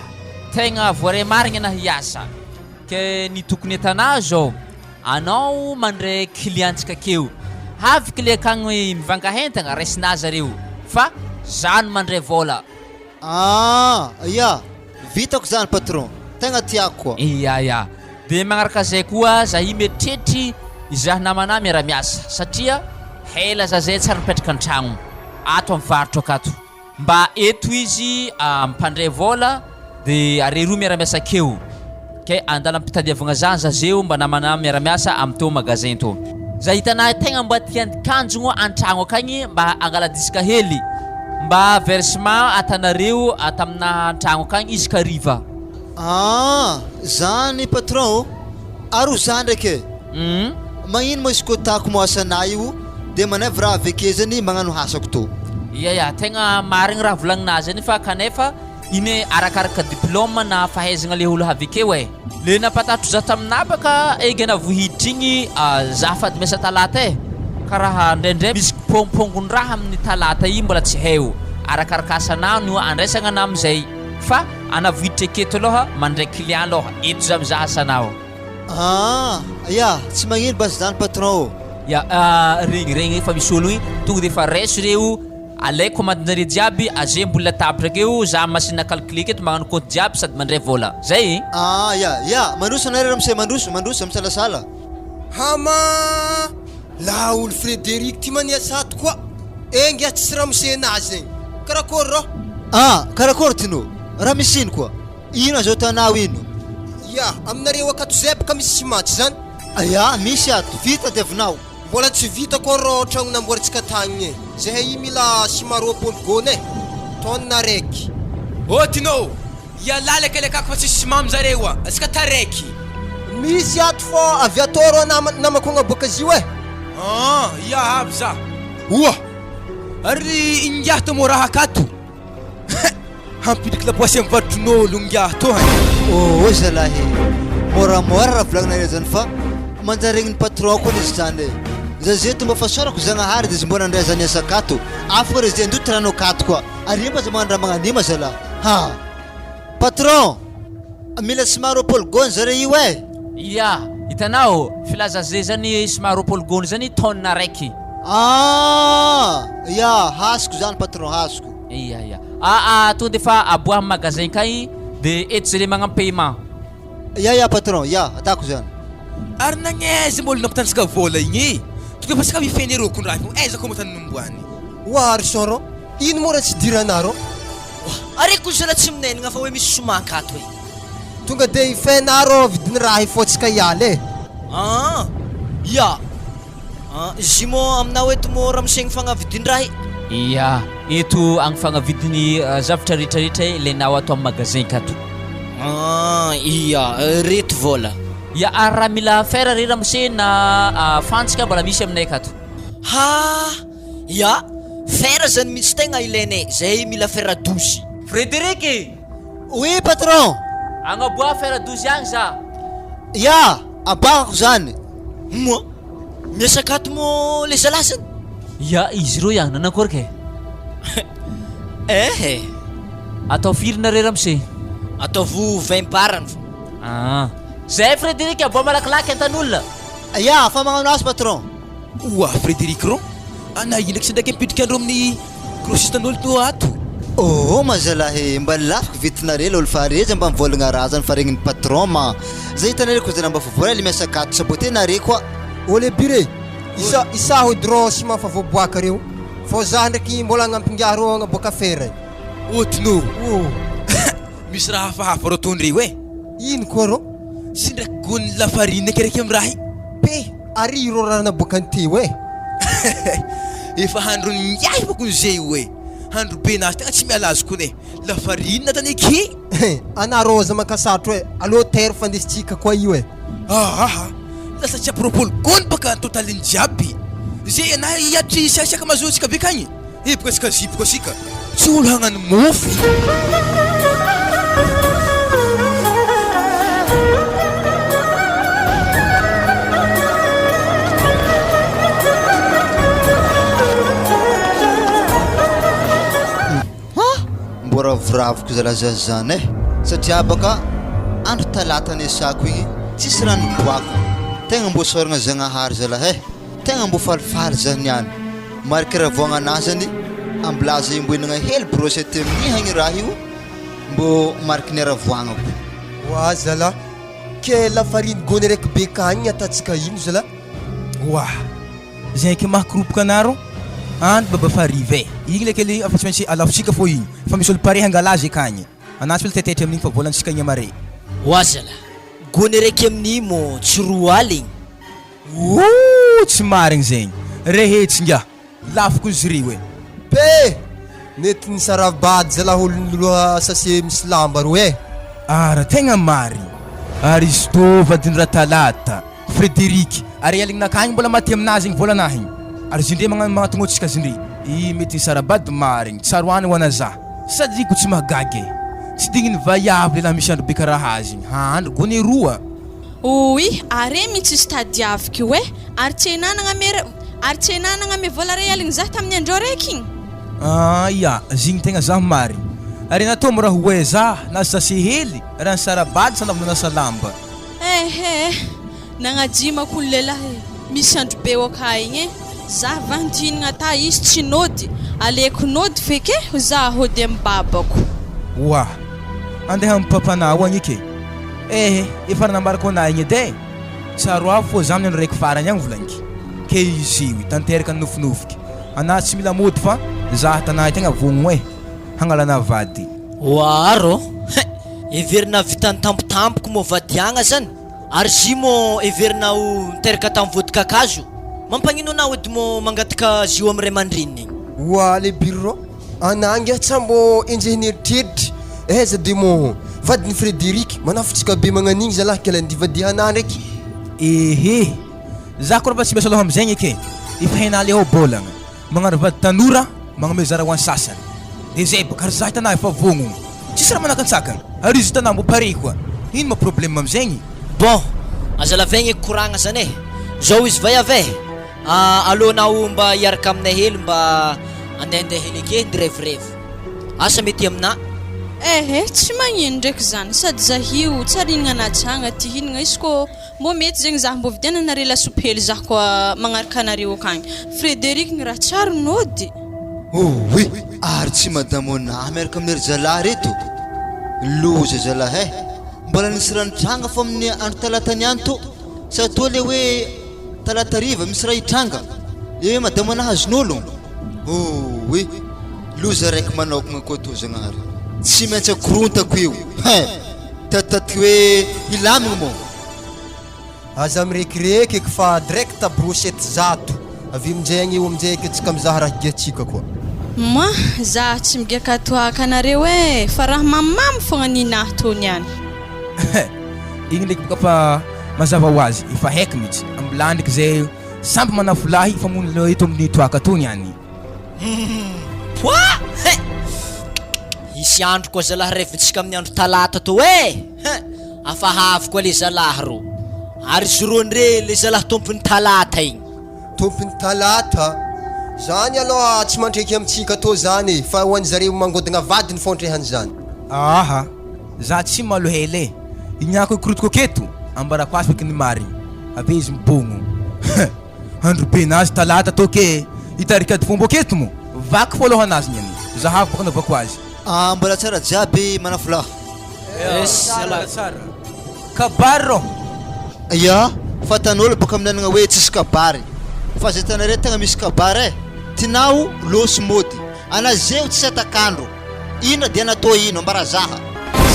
tegna voaray marigny anah hiasa. Ke ny tokony atanà zao, anao mandray client-tsika akeo, avy client akagny mivanga entagna, raisinà zareo, fa za no mandray vôla. Ah, ya, vitako zany patron, tegna tiako koa. Ya, ya, de magnaraka zay koa za i mieritreritra izaho namanà miara-miasa, satria hela za zay tsary nipetraka an-tragno, ato am faritra akato. Mba eto izy mpandray vôla de areroa miara-miasa akeo ke andalam-pitadiavagna za zazeo mba namana miara-miasa am tô magasin tô. Za hitanà tegna mba tian-kanjogno an-tragno akagny mba angala disque hely mba versement atanareo ataminà an-tragno akagny isaka hariva. Ah zany patron ô! Ary ho za ndraiky e! Magnino moa izy ko tako mo asanah io de manaivo raha aveke zany magnano hasako tô. Ia ia, tegna marigny raha volagninà zany fa kanefa. Iny arakaraka diplôme na fahaizagna le olo avy akeo e. Le nampatatro za taminah baka egy anavohiditra igny za fady miasa talata e. Karaha ndraindray misy kipôngopôngon-draha amin'ny talata io mbola tsy haio. Arakaraka asanah no andraisagna anah amizay. Fa anavohiditra aketo aloha mandray client aloha eto za mizaha asanao. Ah ya, tsy magnino basy zany patron ô. Ya, regny regny efa misy olo igny tonga de efa raiso reo. Alaiko commande-nareo jiaby, aze ambony latabatra akeo, za machine à calculer aketo magnano compte jiaby sady mandray vôla. Zay e! Ah ya ya, mandroso anareo ramose, mandroso, mandroso, misalasala. Hama! Laolo Frederic ty mania sato koa! Enga tsisy ramose nazy egny! Karakôry rô? Ah! Karakôry ty no? Raha misy ino koa? Ino azo ataonao ino? Ya, aminareo akato zay baka misy ciment tsy zany? Ya, misy ato, vita diavinao. Mbola tsy vita koa rô tragno namboarintsika tagny e! Zahay io mila ciment 20 gony e! Tonne araiky. Ô Tinô! Ialahy le kelekako fa tsisy ciment aminjareo a! Antsika taraiky! Misy ato fô avy atô rô nama namako agnaboaka azy io e! An! Ia avy za! Oa! Ary ingahy tô mô raha akato? Hein! Hampidiko laboasy am vadron'olo ingahy tô hein! Ô zalahy e! Moramora raha volagninareo zany fa manjary regnin'ny patron koa izy zany e! Za zeto mba fa saorako Zagnahary de izy mbo nandray zany asa akato, afaka re zay andoto rano akato koa, ary io mba aza magnano raha magnan'io zalahy ha! Patron! Mila ciment 20 gony zare io eh! Ia! Hitanao, filaza ze zany ciment 20 gony zany tonne araiky. Ah! Ia! Hasiko zany patron, hasiko. Ia ia. Aa tonga de fa aboahy am magasin kay de eto zare magnano paiement. Ia ia patron, ia! Atako zany. Ary nagnaiza moa olo nampitantsika vola igny e? Tonga efa saka mifehy nereo kony raha io, aiza koa moa tany nomboany? Oa ry Soro, ino moa raha tsy idiranareo? Oa, are ko zala tsy minenigna fa hoe misy somanka ato e. Tonga de ifena rô vidiny raha ifotsika hiala e. Aa, ia. Aa, Zimo aminao eto mô ramosegny fagnavidin-draha e. Ia, eto agny fagnavidiny zavatra retraretra e ilainao ato am magasin kato. Aa, ia, reto vôla. Ia, ary raha mila fer re ramose na fantsika mbola misy aminay akato. Ha! Ya, fer zany mitsy tegna ilainay, zahay mila fer douze. Frederic e! Oui patron! Agnaboaha fer douze agny za! Ya, aboahako zany! Moa, miasa akato moa le zalahy zany? Ya, izy ireo ihany, nanakory kay? Eh eh! Atao firy nareo ramose? Ataovo 20 barany fô. Ah. Zay Frederic, aboaha malakilaky antan'olona! Ya, fa magnano asa patron! Oa Frédéric Ron, ana io ndraiky ndraiky mipidrika andreo amin'ny grossiste n'olo to ato. Oh ma zalahy mba lafiko vitinare lôl fa are za mba mivôlagna raha zany fa regnin'ny patron ma za hitanare ko zala mba fa vola le miasa akato sabote nare koa. Ô le bire, isa isaho edy rô ciment fa voaboaka reo, fô za ndraiky mbola hagnampy ingahy rô hagnaboaka fer e. Ô Tino, misy raha hafahafa rô ataondreo e. Ino koa rô? Sy ndraiky gony lafarine eky raiky amy raha i. Pe, ary ireo raha naboakany teo e. Efa handro ingahy bako ze io e. Handro be nazy tegna tsy miala azy kony e. Lafarine tany aky. Anareo aza mankasarotro e. Aleo terre fandesitsika koa io e. Ahaha, lasa tsy ampy 20 gony baka totaliny jiaby. Ze na hiatry siasiaka mazoa antsika be kagny. Hiboka tsika ziboka sika tsy olo hagnano mofo. Mbô ravoravoky zalahy zazana eh! Satria baka andro talata niasako igny tsisy raha niboako, tegna mbô isaoragna Zagnahary zalahy eh! Tegna mbô falifaly zah niany. Mariky ravoagna zany ambilaza io mbô hinagna hely brochette amin'ihagny raha io mbô mariky ny haravoagnako. Oa zalah, ke lafariny gony araiky be kagny atatsika ino zalah? Oa, zay ke mahakoropoka anaro andro baba fa hariva e, igny le kely efa tsy maintsy alafotsika fô igny fa misy olo pare hangala azy akagny, anah tsy mila taitaitra amin'igny fa vôlantsika igny amare. Oa zalah, gony araiky amin'igny mô tsy roa aligny? Ooh tsy marigny zegny rehetsy nga lafo ko izy reo e. Pe! Nety nisarabady zalah olo niloha sase misy lamba ro eh! Ara tegna marigny Aristo vadiny Ratalata, Frederic, ary aligny nakagny mbola maty aminazy igny volana igny ary zindre magnano magnatogno antsika zindre i mety nisarabady marigny tsaroany ho ana za sady ko tsy mahagaga e. Tsy digniny vaiavy lehilahy misy andro be karaha azy igny. Hahandro gony roa. Ouii, are mintsy izy tadiaviko io eh! Ary tsy enà nagname ary tsy enà nagname vola ray aligny zah tamin'ny andreo raiky igny? Ah ya, zigny tegna zah marigny. Ary natao mora ho eh zah na sase hely raha nisara-bady sa navy nanasa lamba. Ehe eh, nagnajimako ny lehilahy misy andro be oka igny eh, zah va ntihinagna ta izy tsy nody, aleko nody feky eh, zah hody am babako. Oa, andeha am papanao agny eky eh, efa nanambarako anah igny edy eh, tsaroavo fô zah amin'ny andro raiky farany agny volagniky, ke izy io tanteraka ny nofinofiky, anah tsy mila mody fa zah tanà tegna vogno eh, hagnalana vady. Oa rô, hein! Heverina vitany tampotampoka moa vadiagna zany? Ary zy mô heverina ho niteraka tam vody kakazo? Mampagnino anao edy mô mangataka zio am ray aman-dreniny igny? Oa le birro, anah ngiah tsa mbô enjehin'ny eritreritry, aiza de mô vadin'i Frederic manafotsika be magnan'igny zalah kela ndivadihanah ndraiky. Ehe, za koa raha tsy miasa loha amizegny eky e, efa hainah le ohabolagna. Magnano vady tanora, magnome zara ho an'ny sasany. De zay baka, ary za hitanà efa vognogno. Tsisy raha manakantsakana. Ary izy hitanà mbô pare koa. Ino ma problème amizegny? Bon, aza lavaigna eky koragna zany e! Zao izy vay avy e! Alô anao mba hiaraka aminay hely mba andehandeha hely ake nirevyrevy. Asa mety aminà? Ehe, tsy magnino ndraiky zany, sady zahio tsara hihinagna anajagna ty hihinagna izy kô Mbô mety zegny zah mbô vidiananare lasopy hely zah koa magnaraka anareo akagny. Frederic gny raha tsary nody. Ouii! Ary tsy madame Ona miaraka amin'ery zalahy reto? Loza zalahy eh! Mbola nisy raha nitranga fô amin'ny andro talata niany tô, sa toa le hoe talata hariva misy raha hitranga? Le hoe madame Ona azon'ologno? Ouii! Loza raiky manokagna koa tô Zagnahary. Tsy maintsy akorontako io hein! Tatitatiky hoe hilamigny moa. Aza mirekireky eky fa direct brochette zato avy aminjay agny eo aminjay eky antsika mizaha raha higiantsika koa. Moi, za tsy migaka toaka anareo eh, fa raha mamimamy fogna ninahy tô niany. Igny ndraiky boka fa mazava ho azy, efa haiko mitsy, ambilany ndraiky zay samby manafolahy fa monina eto amin'ny toaka tô niany. Humm poah hein! Hisy andro koa zalahy revintsika amin'ny andro talata tô eh! Hein! Afahavy koa le zalahy rô! Ary zoroa ndre le zalahy tompon'ny talata igny! Tompon'ny talata? Zany aloha tsy mandreky amintsika tô zany e! Fa ho an'zareo mangodagna vadiny fôndrehany zany. Aha! Za tsy malohela e! Iniako hikorotoko aketo, ambarako azy feky ny marigny, avy eo izy mibogno. Hein! Andro be nazy talata tô ke hitarika ady fombo aketo mo? Vaky fô lohanazy niany, zahavo baka anaovako azy. Ah mbola tsara jiaby manafolahy. Yes mbola tsara. Kabary rô. Ya, fatan'olo boka aminanagna hoe tsisy kabary. Fa zay tanareo tegna misy kabary eh. Tinao lôsy mody. Anazeo tsisy atakandro. Ino dia natao ino? Ambara zaha.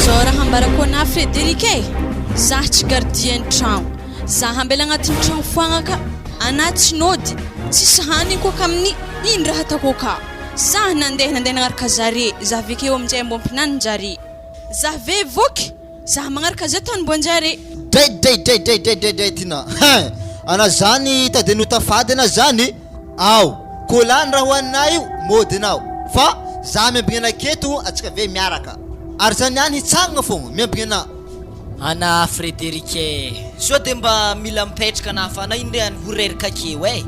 Zao raha ambarako anah Frederic eh! Zah tsy gardien tragno. Zah ambela agnatin'ny tragno foagna ka. Anah tsy nody. Tsisy hanigny koa ka amin'ny ino raha ataoko ka. Zah nandeha nandeha nagnaraka zare. Zah avekeo aminjay mbô mpinanin-jare. Zah ve voky? Zah magnaraka zay tany mbô-njare. Dray dray dray dray dray dray dray tina hein! Ana zany tady anota fady ana zany ao ko lany raha hoaninah io mody anao fa za miambigna anah aketo atsika ve miaraka ary za niany hitsangagna fogna miambigna anah. Ana Frederic eh! Sao de mba mila mipetraka ana fa ana iny re any ho reraka akeo eh!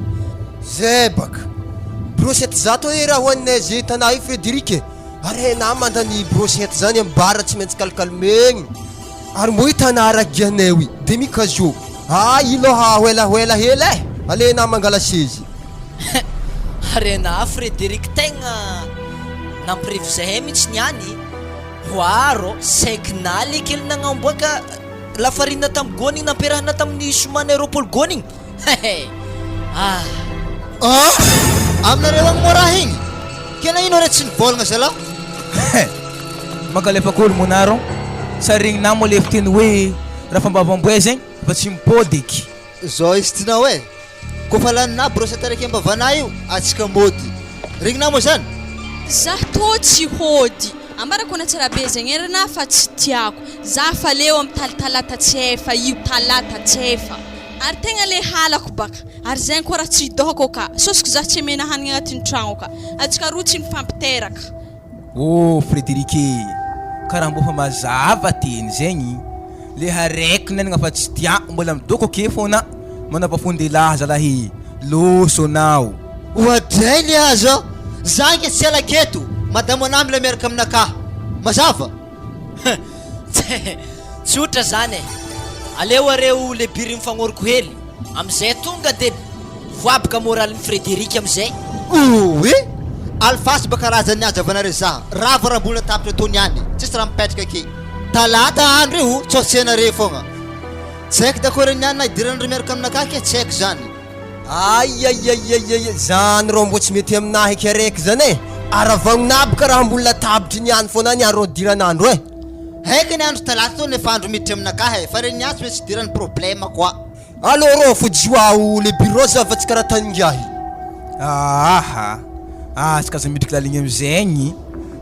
Zay baka! Brochette zato anie raha hoaninay ze tanà io Frederic eh! Ary hena mandany brochette zany am bar tsy maintsy kalkalmegny ary mbô io tanà aragianay io demi cajot ah io loha ho ela ho ela hely eh alena mangala sezy. Harena Frederic tegna nampirevy zahay mitsy niany hoaro saiky naly kely nagnamboaka lafarina tam gony igny nampiarahana tamin'ny somanay 20 gony igny hehe ah. Ah! Aminareo agny moa raha igny? Ke nagnino are tsy nivôlagna zalah? He! Mankalefaka olo moa naro, sa regninà moa le fiteny hoe raha fambavamboay zegny fa tsy mipôdy eky. Zao izy tinao e! Kôfa laninà brochette araiky am-bavanà io, atsika môdy. Regninà moa zany? Zah tô tsy hôdy. Ambarako ana tsara be zegny ery fa tsy tiako. Zah fa leo am talitalata tsy efa io talata tsy efa. Ary tegna le halako baka. Ary zegny koa raha tsy hidôhako ka. Sosiko zah tsy amena hanigny agnatin'ny tragno ka. Atsika roa tsy mifampiteraka. Oh Frederic e! Ka raha mbô fa mazava teny zegny, le haraiky nenagna fa tsy tiako mbola midoko ake fô na, manava fon-dehilahy zalahy e, loso anao. Oadray le azo a! Za ange tsy hiala aketo, madamo anah mila miaraka aminakahy. Mazava? Tsotra zany e! Aleo areo le biry mifagnôroko hely, amizay tonga de voaboka moralin'i Frederic amizay. Ouii! Alifasy mba karazan'ny azavanareo za, rava raha mbola tapitra teo niany, tsisy raha mipetraka ake. Talata andro io, tsao tsy hainareo fogna. Tsy haiko dakôry niany na hidiranareo miaraka aminakahy ke, tsy haiko zany. Aiaiaiaiai zany rô mbô tsy mety aminahy eky araiky zany e! Aravagnona aby ka raha ambony latabitry ny any foana any ary rô diran'andro e! Haiko ny andro talata teo nefa andro miditra aminakahy e, fa regny niany tsy maintsy idiran'ny problème koa. Allo rô fodio aho le bureau za fa tsy karaha taningiahy. Aaha aza ka aza midriky laligny amizegny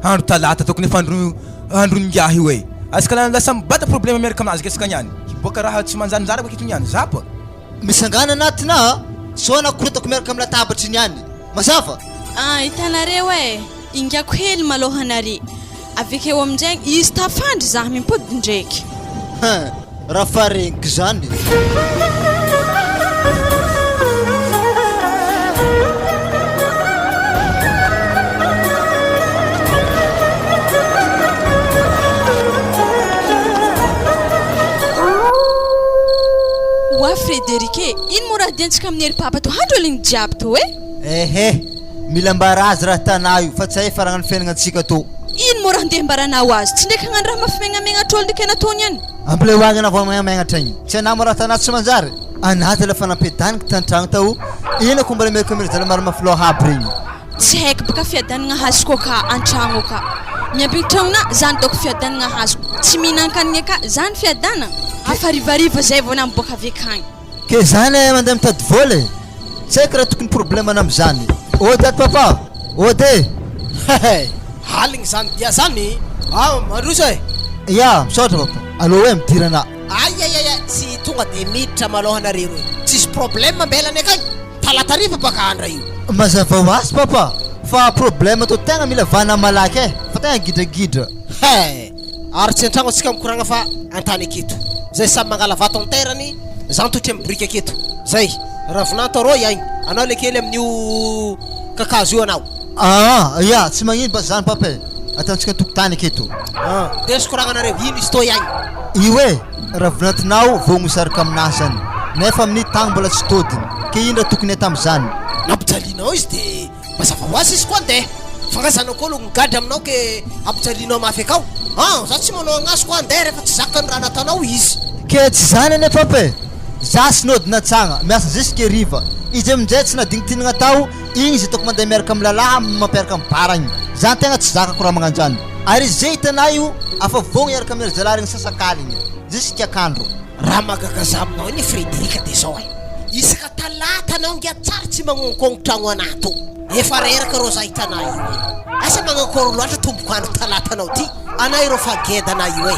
andro talata ataoko nefa andro andron'ingahy io e! Aza ka lasa mibata problème miaraka aminazy akesaka niany, hiboaka raha tsy manjarinjary aketo niany zapa. Misangana anatina a! Sao anakorotako miaraka amin'ny latabatry ny any. Mazava? Ah, hitanareo eh! Ingako hely malôha nare. Avekeo aminjegny, izy tafandry zah mimpody ndreky. Hein! Raha fa regniko zany. Oa Frederic e, ino moa raha diantsika amin'ny hery papa to handro aligny jiaby to e? Ehe, mila ambara azy raha tanà io fa tsy hay faragna ny fiaignantsika to. Ino moa raha ndeha ambaranao azy, tsy ndraiky hagnano raha mafimegnamegnatr'olo ndraiky anataony any. Ampileho agny anà vao megnatra igny, tsy anà moa raha tanà tsy manjary? Anà zala fa nampiadaniko tantragno tao, ina ko mbola miaraka aminy zala maro mafy loha aby regny. Tsy haiko baka fiadanagna hazoko aka antragno aka. Miambigny tragnona zany doko fiadanagna hazoko. Tsy mihinankanigny aka zany fiadanagna. Afa harivariva zay vao na miboaka avy akagny. Ke zany eh mandeha mitady vola e! Tsy haiko raha tokony problème-na amizany. Ody ato papa! Ody e! Hehe! Aligny zany dia zany ah mandroso e! Ya, misaotra papa. Alou e midirana. Aiaiaia tsy tonga de miditra malôha nareo reo e! Tsisy problème ambelany akagny! Talata hariva baka andra io. Mazava ho azy papa fa problème tô tegna mila vahana malaky eh fa tegna gidragidra. He! Ary tsy antragno atsika mikoragna fa antany aketo. Zay samy mangala vato am terany, za mitotry am biriky aketo. Zay! Ravinanto arô iaigny, anao le kely amin'io kakazo io anao. Aa ya, tsy magnino ba zany papa e! Ataontsika antokotany aketo. Ah! Ndeso koragnanareo, ino izy tô iaigny? Io e! Ravinatinao vao misaraka aminahy zany nefa amin'ny tagny mbola tsy todiny ke ino raha tokony atao amizany? Nampijalianao izy de mazava ho azy izy koa andeha fa nga zanako olo migadra aminao ke ampijalianao mafy akao an za tsy manao agnazy koa andeha refa tsy zakany raha nataonao izy. Ke tsy zany anie papa e! Za sy nody natsagna, miasa jusque hariva, izy aminjay tsy nadigny tianagna atao, igny izy ataoko mandeha miaraka am lalahy mampiaraka am bar agny, zany tegna tsy zakako raha magnanjany. Ary izy zay hitanay io afa vogno hiaraka amin'ery zalahy regny sasakaligny jusqu'à kandro. Raha mahagaga za aminao anie Frederic de zao e, isaka talata anao ngia tsary tsy magnonkogno tragno anah tô, efa reraka rô za hitanah io e, asa magnankôry loatra tomboko andro talata anao ty, anah irô fa geda anah io e,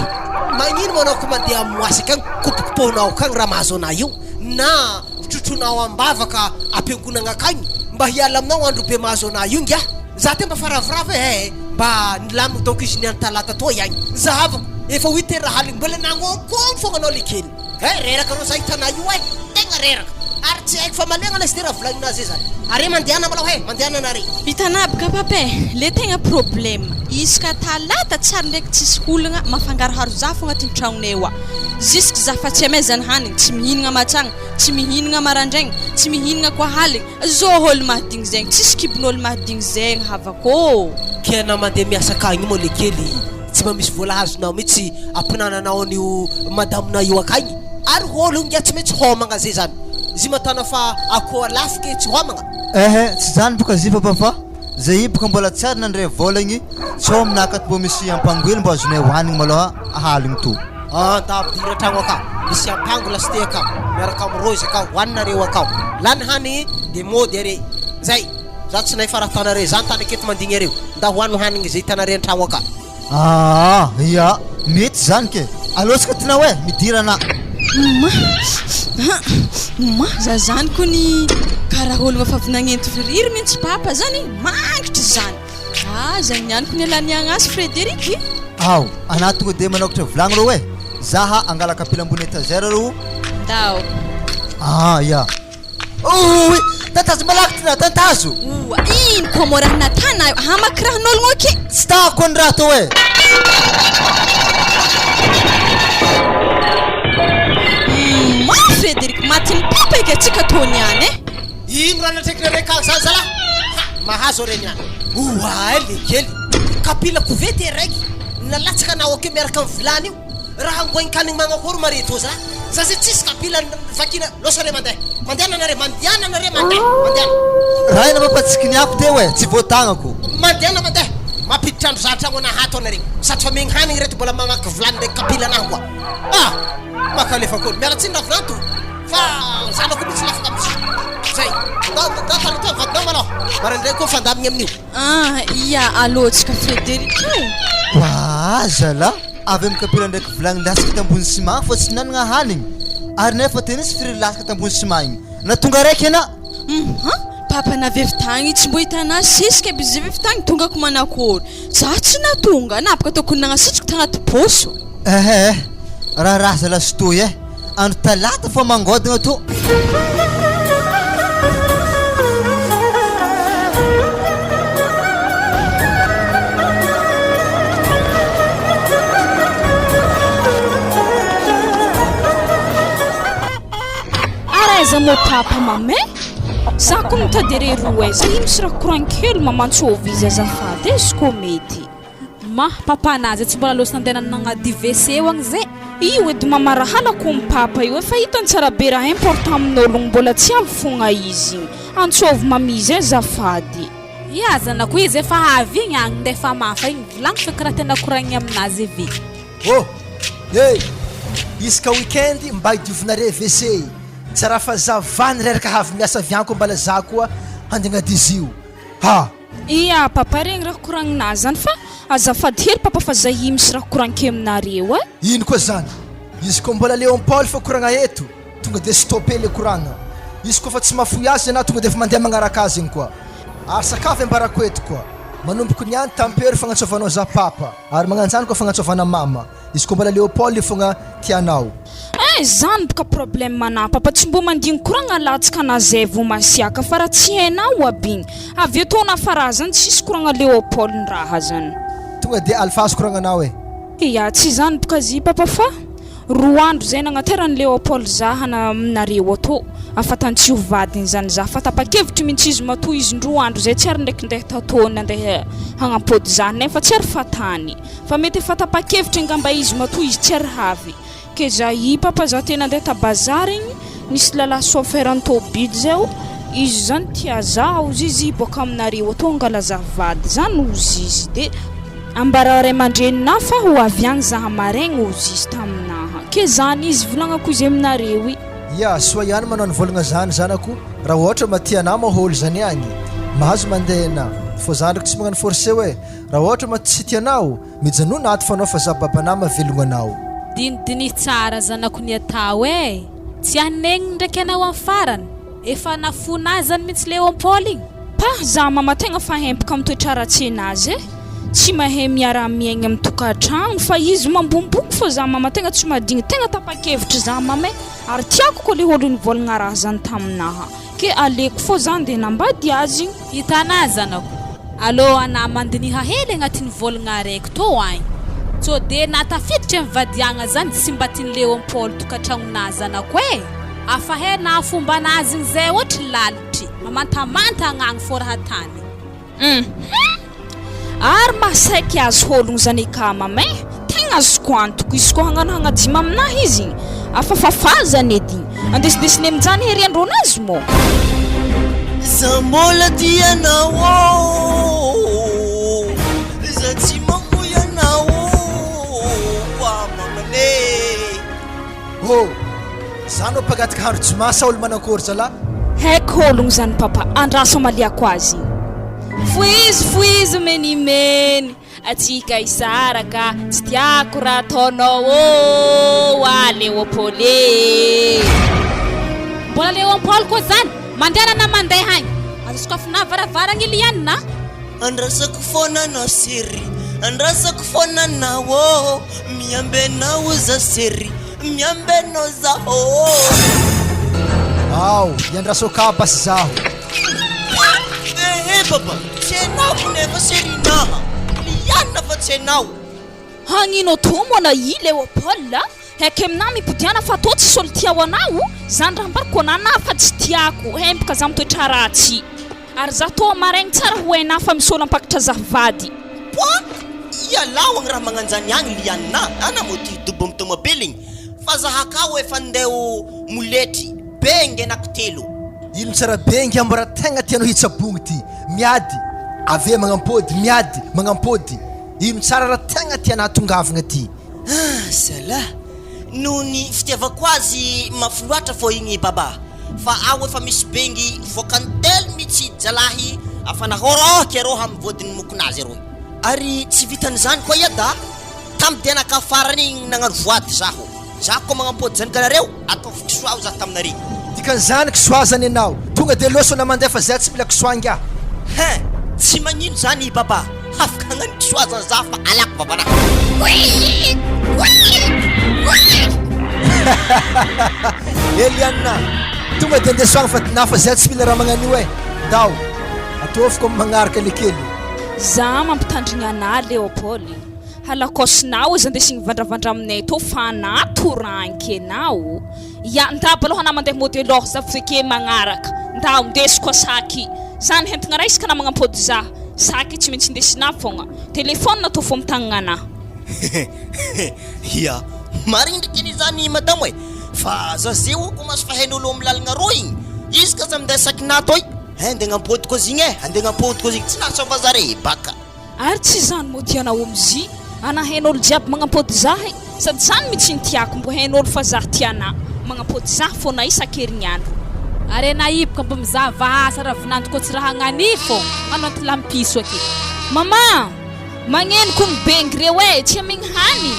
magnino ma anao ko mandeha moasy akagny kopokopohinao akagny raha mahazo anah io, na trotroinao ambavaka ampiangonagna akagny mba hiala aminao andro be mahazo anah io ngia. Za te mba fa ravoravo eh eh mba nilamigny donc izy niany talata toa iagny zahavako efa huit heures aligny mbola nagnônkôgno fogna anao le kely eh reraka rô za hitanà io eh tegna reraka ary tsy haiko fa malegna lesy ty raha volagninazy zany are mandehana malôha eh mandehana nare. Hitanà aby ka papa eh, le tegna problème isaka talata tsary ndraiky tsisy olagna mafangaroharo za fogna aty tragnonay oa jusque za fa tsy amezany hanigny tsy mihinagna matsagna tsy mihinagna marandraigny tsy mihinagna koa haligny Zo olo mahadigny zegny tsisy kibon'olo mahadigny zegny havako ô! Ke anao mandeha miasa akagny moa le kely tsy mba misy vola azonao mitsy ampinananao an'io madamonao io akagny ary olo ngia tsy maintsy homagna zay zany zy matana fa akoho lafo ke tsy homagna. Ehe tsy zany boka zy papa fa zay boka mbola tsy ary nandray vola igny sao aminah akato mbô misy ampango hely mbô azonay hoanigny malôha ahaligny tô. Anta ampidiry an-tragno akao, misy ampango lasite akao, miaraka amin'ny rose akao, hohaninareo akao. Lany hanigny de mody are. Zay! Za tsy nahay fa raha tanare, za an-tany aketo mandigny areo. Nda hohano hanigny ze hitanare an-tragno akao. Aa ya, mety zany ke! Aleo tsika tinao e, midira ana. Ma ma za zany kony karaha ologna efa avy nagnenty firiry mintsy papa zany mangitry zany. Ah, zany niany kony alaniagna azy Frederic. Ao, anà tonga de manokatra vilagny rô e! Zaha angala kapila ambony étagère rô. Ndao. Ah ya. Ouii! Tantazo malaky ty tantazo! Oa, ino koa moa raha natana io? Hamaky rahan'ologno aky! Tsy tahako ny raha tô e! Ma Frédéric, matin'ny papa eky atsika tô niany e! Ino raha natrekinareo akagny zany zalah? Ha! Mahazo are niany. Oay lekely! Kapila kovety araiky nalatsaka anao akeo miaraka amin'ny vilany io. Raha angoin-kanigny magnakory mare tô za? Za zay tsisy kapila vakina losa re mandeha. Mandehana nare, mandehana nare mandeha, mandehana. Raha mampatsikiniako teo e, tsy voatagnako. Mandehana mandeha. Mampiditra andro za an-tragno anah ato anareo. Sady fa megny hanigny reto mbola mamaky vilany ndraiky kapila anah koa. Ah! Makalefa koa. Miala tsiny Ravinanto fa zanako mihitsy lafaka amizay. Zay. Ndao ndao taloha teo vadinao malôha. Maraindray koa fandamigny amin'io. Ah, ia alôtsika Frédéric e. Ba zalah, avy amin'ny kapila ndraiky vilagny latsaka tambony ciment fa tsy nanagna hanigny. Ary nefa tena nisy firy latsaka tambony ciment igny. Na tonga araiky anà. Hum papa navy avy tagny tsy mbo hitanà sisika aby izy avy tagny tongako manakôry. Za tsy nahatonga anà bôka tokony nagnasitrika tagnaty pôso. Ehe eh, raharaha zalahy sy toy eh, andro talata fa mangodagna tô. Ary aiza moa papa mama eh? Za ko mitady ery roa aiza ino misy raha koragny kely mama antsôvy izy azafady eh izy kô mety. Ma, papa nazy tsy mbola lôsa nandeha nagnady WC eo agny ze. Io edy mama raha halako am papa io efa hitany tsara be raha important amin'ôlogno mbola tsy avy fogna izy igny antsôvy mama izy azafady. Ia zanako izy efa avy igny agny ndefa hamafa igny volagno feky raha tena koragniny aminazy eve. Oh! Hey! Isaka week-end mba hidiovinareo WC e! Tsara fa za vany reraka havy miasa avy any koa mbala za koa handeha agnady io. Ha! Ia papa regny raha koragnina zany fa azafady hely papa fa zay misy raha koragniko aminareo e! Ino koa zany? Izy koa mbola Léon Paul fa koragna eto, tonga de stopper le koragna. Izy koa fa tsy mahafoy azy ianah tonga de efa mandeha magnaraka azy igny koa. Ary sakafo ambarako eto koa. Manomboko niany tampero fagnantsovanao za papa. Ary magnanjany koa fagnantsovana mama. Izy koa mbola Léopold fogna tianao. Eh zany boka problème anah papa tsy mbo mandigny koragna latsaka anah zay vo masiaka fa raha tsy hainao aby igny avy eo taona afara zany tsisy koragna Léopold ny raha zany. Tonga dia alefaso koragnanao e. Ya tsy zany boka zy papa fa Roa andro zay nagnateran'i Léopold zah ana aminareo atô, afatany tsy ho vadiny zany zah fa tapa-kevitry mintsy izy matoa izy ndroa andro zay tsy ary ndraiky ndeha tatô nandeha hagnampody zah nefa tsy ary fatany fa mety efa tapa-kevitry angamba izy matoa izy tsy ary havy ke zah i papa zah te nandeha ta bazary igny nisy lalahy chauffeur ny tôbily zay o izy zany tia zah ozy izy boaka aminareo atô angala zah vady zany ozy izy de Ambarao ray aman-dreninà fa ho avy agny zaha maregny hozy izy taminaha. Ke zany izy volagnako izy aminareo i. Ya, soa ihany manao nivolagna zany zanako, raha ohatra ma tia anah maholy zany agny, mahazo mandeha enah, fô za ndraiky tsy magnano force hoe, raha ohatra ma tsy tianao, mijanona ato fa anao fa za babanah mahavelogno anao. Dinidiniho tsara zanako ny atao e! Tsy hanegny ndraiky anao am farany. Efa nafoina azy zany mintsy Léopold igny. Pah za mama tegna fa hempaka am toetra ratsinazy e! Tsy mahay miara miaigna am tokatragno fa izy mambomboko fô za mama tegna tsy madigny tegna tapakevitry za mama e! Ary tiako koa le olo nivôlagna raha zany taminaha ke aleko fô za nde nambady azy igny. Hitanà zanako, alô anà mandiniha hely agnatin'ny vôlagna araiky tô agny. Tsô de nahatafiditry am vadiagna zany tsy mba tin'i Léopold tokantragnonà zanako e! Afa he naha fomba anazy igny zay ohatry lalitry, mamantamanta agnagny fô raha tany. Hum ary mahasaiky azy hologno zany eka mama eh! Tegna azoko antoko izy koa hagnano hagnajima aminahy izy igny afafafazany edy igny andesidesiny aminjany hery andronazy mô. Za mbola tia anao ô Za tsy mamoy anao ô Ah mamane Oh! Za no mpagataka handro joma sa olo manankory zala? Haiko hologno zany papa, andraso amaliako azy igny. Fohizo fohizo menimeny, atsika hisaraka, tsy tiako raha ataonao ô ah Léopold e. Mbola Léopold koa zany, mandehana na mandeha agny, aza sokafina varavaragna i Liana a. Andrasako foana anao chérie. Andrasako foana anao ô Miambenao za chérie Miambenao za ô Ao, iandraso ka basy zaho. Ehe baba, tsy enao nefa chérie naha Liana fa tsy enao. Hagnino tô moa na i Léopold a? Heky aminah mipodiana fa tô tsisy olo tia ho anah o, zany raha ambarako anah fa tsy tiako, hemboka za mitoetra ratsy. Ary za toa maregny tsara ho hainah fa misy olo ampakatra zah vady. Poa! Ialao agny raha magnanjany agny Liana a na moa ty dobo am tomobiligny fa zah akao efa ndeo moletry be ngenako telo. Ino tsara be ngia mba raha tegna tianao hitsabogno ty miady ave magnampody miady magnampody ino tsara raha tegna tiana hatongavagna ty. Ah zalah! Noho ny fitiavako azy mafy loatra fô igny baba fa ao efa misy bengy voakany telo mitsy jalahy afa nahôrôky arô amy vôdiny mokonazy arô ary tsy vitan'izany koa ia da tam dianaka farany igny nagnano voady zaho zaho koa magnampôdy zany kanareo ataovy kisoa ao zaho taminare. Dikan'izany kisoa zany ianao. Tonga de loso na mandefa zay tsy mila kisoa ingahy. Hein! Tsy magnino zany i baba, afaka hagnano kisoa zany za fa alako babanahy. Eliana, tonga de andeso agny fa dinafa zay tsy mila raha magnan'io e. Ndao, ataoviko amin'ny magnaraka le kely. Za mampitandrigna anah Léopold, halakôsinao izy andesigny mivandravandra aminay tô fa anah toranky enao. Ya, ndaba aloha anah mandeha mody aloha za veke magnaraka, ndao ndesiko saky zany hentigna ray isaka anah magnampody za, saky tsy maintsy indesinah fogna, telephone tô fô mitagnagna anah. Ya, marigny ndraiky anie zany madamo e, fa za zeo commence fa hain'olo amy lalagna rô igny, izy ka za minday sakinah tô i, andeha agnampody koa zigny e, andeha agnampody koa zigny, tsy nahasoa zare baka. Ary tsy izany moa tianao omzy ana hain'olo jiaby magnampody zah e! Sady zany mitsy ny tiako mbo hain'olo fa zah tia ana magnampody zah fona isan-kerignandro. Ary ana hiboka mbo mizaha vaha asa ravinandro koa tsy raha agnani fô gnano antilampiso aky. Maman! Magneno ko ny bengy reo e! Tsy amegny hany!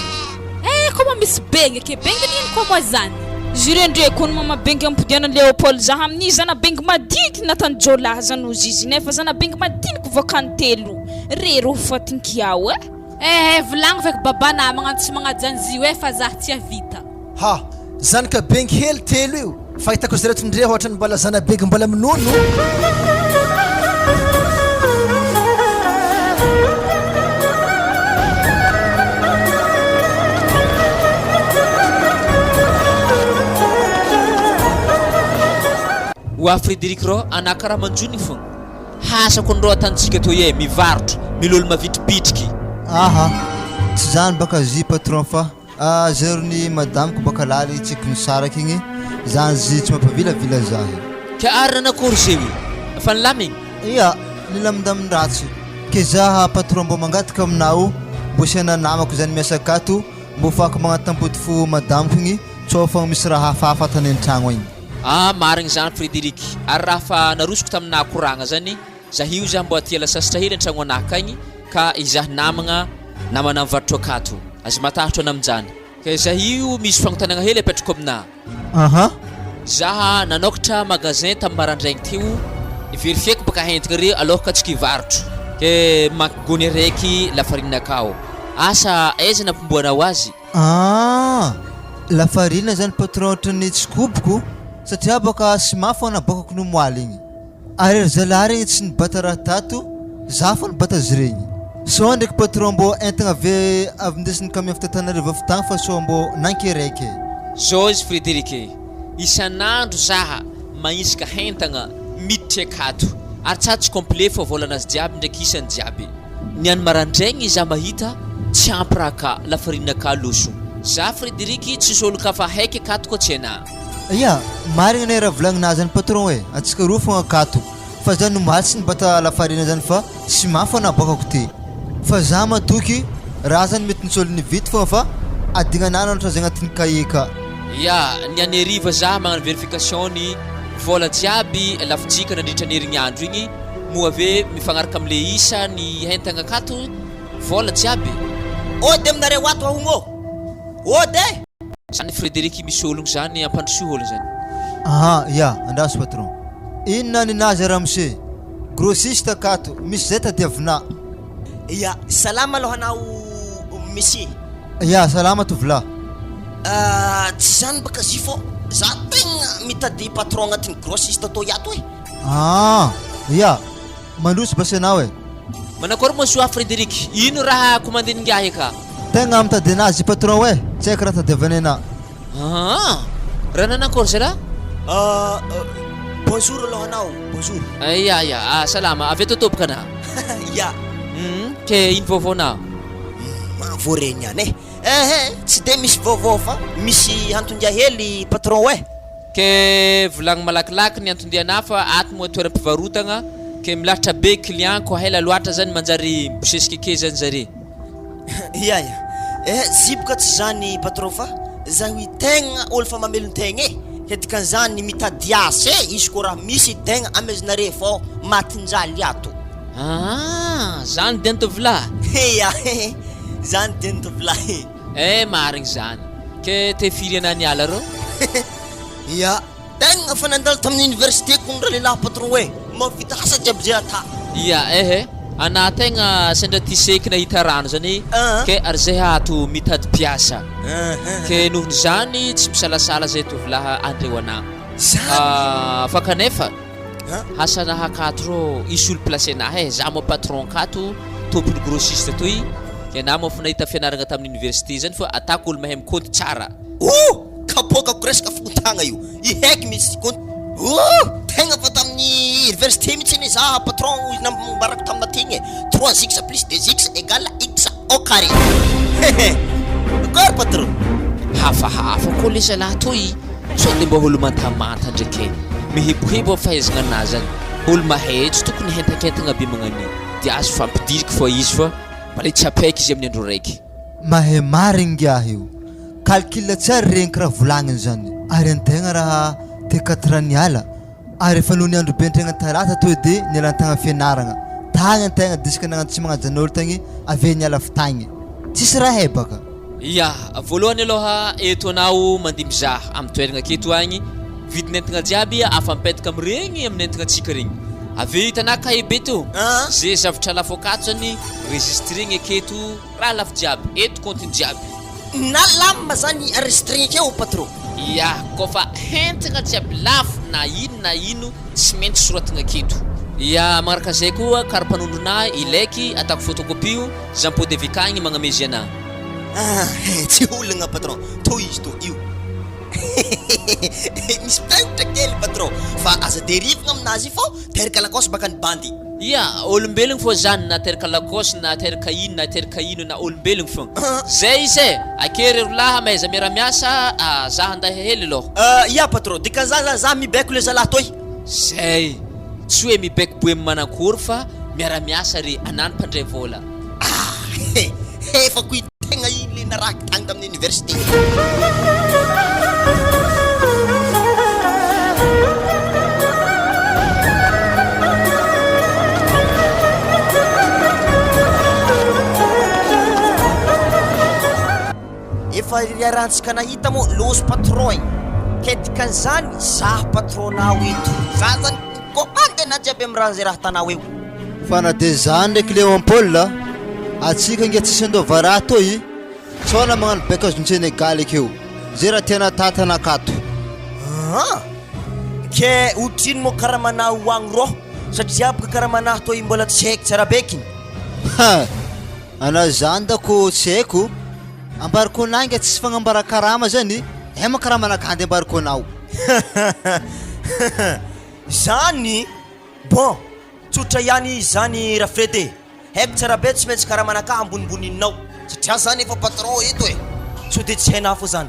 Eh koa moa misy bengy ake bengy nino koa moa zany. Jure ndre kony mama bengy ampodiana Léopold zah aminy zana bengy madiniky natany jolahy zany ozy izy nefa zana bengy madiniky voakany telo re ro fatinkiao eh. Eh eh volagno feky baba namagna tsy magnaja anzio eh fa zah tsy havita. Ha! Zanaka bengy hely telo io fa hitako izy reto ndre ohatrany mbola zana bengy mbola minono. Oa Frédéric rô anà karaha manjony fogna. Hasako anrô atantsika toy e, mivarotra, milôlo mavitribitriky. Aha, tsy zany baka zy patron fa. Ah zero ny madamiko baka laly tsiko nisaraka igny zany zy tsy mampavilavila zahy. Ka ary nanakory zeo e? Fa nilamigny? Ia, nilamindamin-dratsy. Ke zaha patron mbô mangataka aminao mbô siana namako zany miasa akato mbô afahako magnatampoty fo madamiko igny tsao fogna misy raha hafahafa atany an-tragno agny. Ah marigny zany Frederic, ary raha fa narosoko taminà koragna zany Zah io zah mbo aty alasasitra hely antragno anah akagny ka izah namagna namana mivarotro akato. Aza matahotro ana aminjany. Ka zah io misy fagnotanagna hely apetrako aminah. Aha. Zah nanokatra magasin tam marandraigny teo, verifieko baka entagna re aloha ka tsika hivarotro. Ke manky gony araiky lafarine akao. Asa aiza nampomboanao azy? Ah! Lafarine zany patron ohatran'ny tsy koboko satria baka ciment fô naboakako ny omaly igny. Ary ry zalahy regny tsy nibata raha tato, za fô nibata azy regny. Sao ndraiky patron mbô entagna ave avy ndesin'ny camion avy t'Antananarivo avy tagny fa sao mbô nankeraiky e. Zao izy Frédéric e, isan'andro zaha magnisaka hentagna miditry akato ary tsa tsy complet fa vôlanazy jiaby ndraiky isany jiaby. Ny any marandraigny za mahita tsy ampy raha ka lafarine ka loso. Za Frédéric tsisy olon-kafa haiky akato koa tsy anah. Ia, marigna anie raha volagninà zany patron e, antsika roa fogna akato, fa za nomaly tsy nibata lafarina zany fa ciment fô naboakako ty, fa za matoky raha zany mety nisy olo nividy fogna fa adignanà nanatra azy agnatin'ny cahier ka. Ia, ny any hariva za magnano verification ny vôla jiaby lafojika nandritra ny herignandro igny, moa ve mifagnaraka amle isa ny entagna akato vôla jiaby? Ody aminareo ato ahogno ô! Ody e! Zany Frederic misy ologno zany ampandrosoy ologno zany. Aha ya, andraso patron. Inona ninazy ramose? Grossiste akato, misy zay tadiavinà. Ya, salama aloha anao monsieur. Ya, salama tovolahy. Ah, tsy zany baka zy fô za tegna mitady patron agnatin'ny grossiste tô iato e. Ah, ya, mandroso basy anao e. Manakôry moa soa Frédéric, ino raha commandin'ingahy eka? Tegna mitady anazy patron e, tsy haiko raha tadiavany anah. Aa! Raha nanakôry zalahy? Ah, bonjour aloha anao, bonjour. Ya, ya, ah, salama, avy eto tompoko anah. Ya. Hum, ke ino vaovaonah? Hum, voaregny ihany e. Ehe, tsy de misy vaovao fa misy anton-dia hely patron eh. Ke volagno malakilaky ny anton-dianah fa ato moa toeram-pivarotagna ke milahatra be client ko hela loatra zany manjary mibosesika ake zany zare. Ia ia, eh ziboka tsy zany patron fa zaho i tegna olo fa mamelon-tegna e, ke dikan'izany mitady asa e, izy ko raha misy tegna amezinare fô matin-jaly ato. Aa, zany dian'ny tovolahy? Ia, zany dian'ny tovolahy. Eh marigny zany, ke te firy anah niala rô? Ia, Tegna fa nandalo tamin'ny université kony ralehilahy patron e! Mahavita asa jiaby zay ata. Ia ehe, anah tegna sendra ty seky nahita rano zany ke ary zay ato mitady mpiasa ke nohony zany tsy misalasala zay tovolahy andreo anah fa kanefa asanah akato rô hisy olo place anah e, za moa patron akato tompony grossiste toy ke anah moa efa nahita fianaragna tamin'ny université zany fa atako olo mahay mikônty tsara. Oh! Kapoakako resaka fokontagna io. I heky mihitsy kont. Oh! Tegna fa tamin'ny université mihitsy anie za patron hoy nambarako tamina teny e. Trois x plus deux x égale x au carré. Hehe. Akory patron? Hafahafa koa le zalahy toy, sao de mba olo mantamanta ndraiky e. Mihibohibo am fahaizagna anazy agny. Olo mahay tsy tokony hentakentagna be magnan'io. De azo fampidiriko fa izy fa mba le tsy apaiky izy amin'ny andro raiky. Mahay marigny ngiahy io. Calcul tsara regny kiraha volagniny zany. Ary antegna raha te quatre niala ary efa noho ny andro be antegna talata toy de niala tagny fianaragna tagny antegna diska nagnano tsy magnaja an'olo tagny avy eo niala avy tagny. Tsisy raha hay baka. Ya, voalohany aloha eto anao mandeha mizaha amin'ny toeragna aketo agny, vidin'entagna jiaby afa mipetaka amin'iregny amin'ny entagna antsika regny. Avy eo hitanà cahier be to, ze zavatra lafo akato zany registrena aketo, Raha lafo jiaby eto compte jiaby. Na lame zany enregistré akeo patron. Ya, kôfa hentagna jiaby lafo na ino na ino tsy maintsy soratagna aketo. Ya, magnaraka zay koa kara-panondronà ilaiky atako photocopie io, za mipody avy akagny magnamezy anà. Ah, tsy olagna patron, tô izy tô io. Misy penitra kely patron, fa aza derivagna aminazy io fô teraka lakôsy baka ny bandy. Ia, olombelogno fô zany na teraka lakôsy na teraka ino na teraka ino na olombelogno fôgna. Zay izy e! Ake ry rolahy mahaiza miara-miasa a, za handeha hely alôha. Ia patron, dikan'izany zany za mibaiko le zalahy toy. Zay! Tsy hoe mibaiko boemy manankory fa miara-miasa ry anà ny mpandray vôla. Ah! Efa ko tegna iny le narahiko tagny tamin'ny université. Efa iarahantsika nahita moa loso patron igny. Ke dikan'izany za patron-nao eto. Za zany commande anà jiaby amin'ny raha zay raha atanao eo. Fa na de zany ndraiky Léon Paul a, atsika nge tsisy andoha raha toy, sao na magnano baiko azon'i Senegaly akeo, ze raha tiana tatana akato. Aa! Ke otrino moa karamanah ho agny rô, satria boka karamanah toy mbola tsy haiko tsara bekiny. Ha! Anah zany dako tsy haiko, ambarako anah nge tsisy fagnambara karama zany, eh ma karamanakahy nde ambarako anao. Zany? Bon! Tsotra ihany izy zany Rafred e! Haiko tsara be tsy maintsy karamanakahy ambonimboninao satria zany efa patron eto e! Sao de tsy hainà fô zany?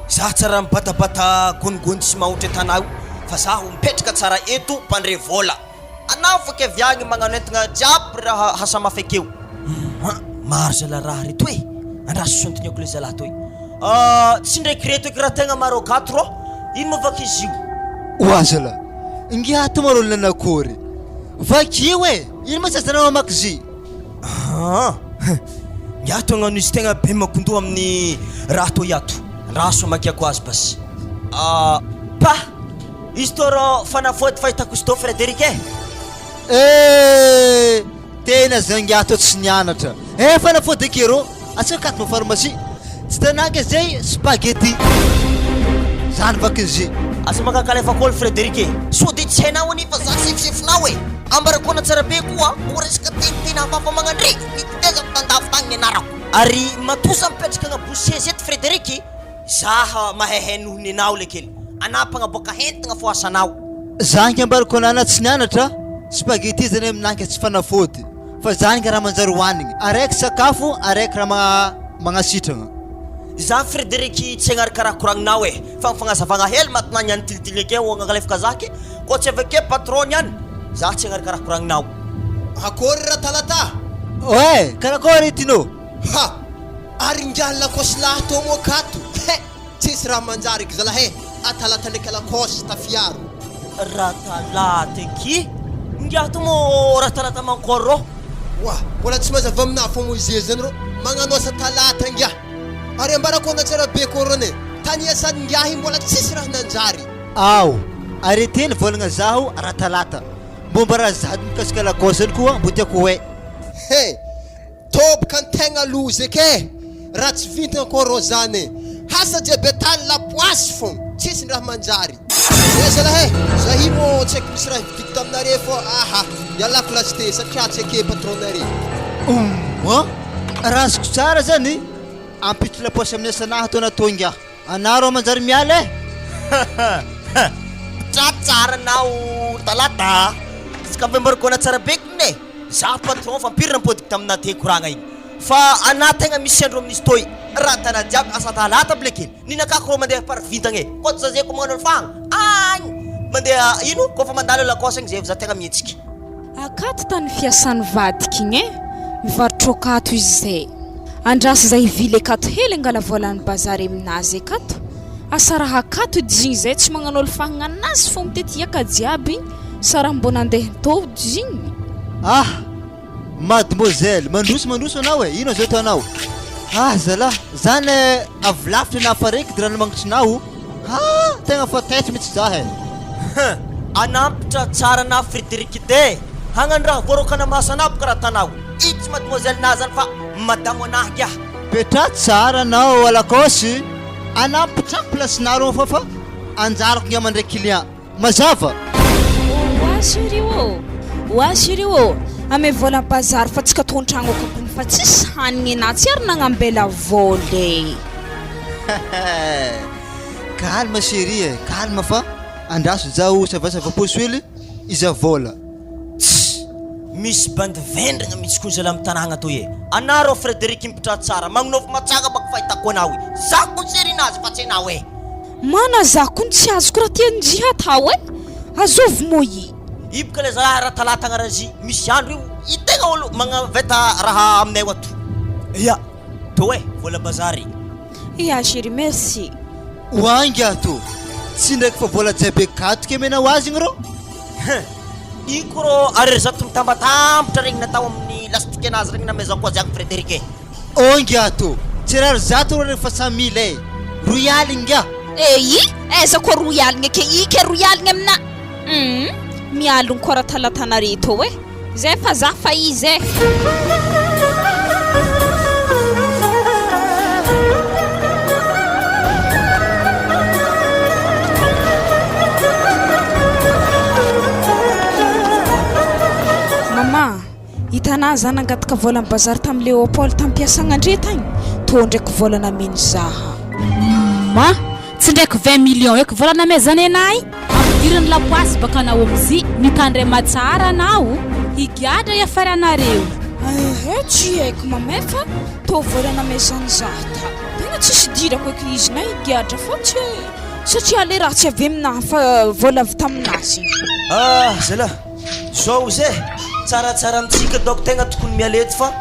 Za tsara mibatabata gonigony sy mahotra tanà io fa zaho mipetraka tsara eto mpandre vôla! Anà fô ke avy agny magnano entagna jiaby raha hasa mafy akeo! Humm! Maro zala raha reto e! Andraso sontiniako le zalahy toy. Ah! Tsy ndraiky reto eky raha tegna maro akato rô! Ino moa vaky izy io? Oa zala! Ingahy to marô nanakory? Vakio e! Ino ma tsy azonao mamaky zy? Aa! Ingahy to agnano izy tegna be makondoha amin'ny raha tô iato. Andraso amakiako azy basy. Ah! Pa! Izy tô rô fanafody fahitako izy tô Frederic e! Eh! Tena zay ngiahy tô tsy nianatra eh fanafody eky rô atsika akato mba pharmacie tsy tanàka zay spaghetti zany vakin'izy. Aza makakalefaka olo Frederic e! Sao dia tsy hainao anie fa za sefisefinao e! Ambarako ana tsara be koa ko resaka teny tena hafahafa magnandre nitezako tandafy tagny nianarako. Ary matoa za mipetraka agnabo seza eto Frederic, za mahaihay noho nenao le kely. Anah mpagnaboaka entagna fô asanao. Za nge ambarako anah tsy nianatra, spaghetti zany aminah nge tsy fanafody fa zany nge raha manjary hoanigny, araiky sakafo araiky raha magnasitragna. Za Frederic tsy hagnaraka raha koragninao e, fa ny fagnazavagna hely matinah niany tilitily akeo agnalefaka za ke, koa tsy avy ake patron niany, za tsy hagnaraka raha koragninao. Akory Ratalata! Oay! Karakôry Tino? Ha! Ary ingahy lakôsy lahy tô moa kato? He! Tsisy raha manjary eky zalahy e! Atalata ndraiky lakôsy tafiaro. Ratalata eky! Ingahy tô moa ratalata mankôry rô? Oa! Mbola tsy mazava aminah fô moa izy zany rô! Magnano asa talata ingahy! Ary ambarako anatsara be koa rô ne! Tany iasan'ingahy mbola tsisy raha nanjary! Ao! Arrêtez ny vôlagna zaho ratalata! Momba raha zady mikasika lakôsy zany koa mbo tiako ho hay. He! Toboka antegna loza eky e! Raha tsy vintagna koa rô zany e! Hasa jiaby atany lapoasy fogna, tsisy ny raha manjary. Eh zalahy e! Za io mô tsy haiko misy raha hividiko taminare fô aha! Ialako lasite satria tsy eke patron-nare. Humm! Raha azoko tsara zany, ampiditro lapoasy amin'ny asanahy ato anaty ingahy. Anaro manjary miala eh! Tsara anao talata a! Izy ka ampiambariko tsara be kny e! Za patron fa impiry nampodiko taminà te koragna igny fa anà tegna misy andro amin'izy toy raha tanà jiaby asa talata blé kely ninakako rô mandeha par vintagna e koa tsy zazeko magnano fagna agny mandeha ino kôfa mandalo lakôsy agny zay za tegna mihetsiky. Akato tany fiasan'ny vadiko igny e, mivarotro akato izy zay. Andraso zay hivily akato hely angala voalan'ny bazary aminazy akato. Asa raha akato izy igny zay tsy magnano olo fahagnanazy fô mitety hiaka jiaby igny sa raha mbô nandeha tô izy igny. Ah! Mademoiselle, mandroso mandroso anao e, ino azo ataonao? Ah zalah, zany eh, avy lavitra na afa-reky de ranomagnitrinao. Ah! Tegna fa taitra mihitsy zah e. Huh! Anampitra tsara na Frederic de hagnano raha voaroaka na maso anah boka raha tanao i tsy mademoiselle nah zany fa madamo anah giah. Petraho tsara anao alakaosy, anampitra place nareo fa fa anjarako ngia mandray client. Mazava! Oa chérie ô! Oa chérie ô! Ame vola bazary fa tsika tô antragno akao fa tsisy hanigny enah tsy ary nagnambela vola e! Calme chérie e, calme fa andraso zaho savasava paosy hely iza vola. Tss! Misy bandy vendragna mitsy koa zalahy am tanagna toy e! Anah rô Frederic mpitratsara, magnonofy matsanga baka fahitako anao i! Za koa chérie nazy fa tsy enao e! Mana za kony tsy azoko raha tian'i njy hatao e! Azovy moa i. I boka le zalahy raha talata agnarazy misy andro io i tegna olo magnaveta raha aminay ato. Ya, tô e, vola bazary. Ya chérie merci. Oa ingahy tô, tsy ndraiky fa vola jiaby akatoky amena ho azy igny rô. Hein, io ko rô ariary zato mitambatambatra regny natao amin'ny lasitikenazy regny namezako azy agny Frederic e. Oh ingahy tô, tsy rary zato rô refa samy mila e! Roy aligny ingahy! Eii, aiza koa roy aligny ake, ike roy aligny aminà humm, mialogno koa ratalatanare tô e! Zay fa za fa izy e! Maman, Hitanà za nangataka vola am bazary tam Léopold tam piasagna ndre tagny, tô ndraiky vola nameny zaha. Ma, tsy ndraiky 20 millions eky vola namezany anah i, ampidiriny lapoasy baka anao amzy, mitandrema tsara anao, higadra hiafaranareo. Ehe tsy haiko mamay fa tô vola namezany zah ta, tegna tsisy idirako eky izy na higadra fa tsy satria le raha tsy avy aminah fa vola avy taminazy. Ah zalah! Zao ozy e, tsaratsara amintsika donc tegna tokony miala eto fa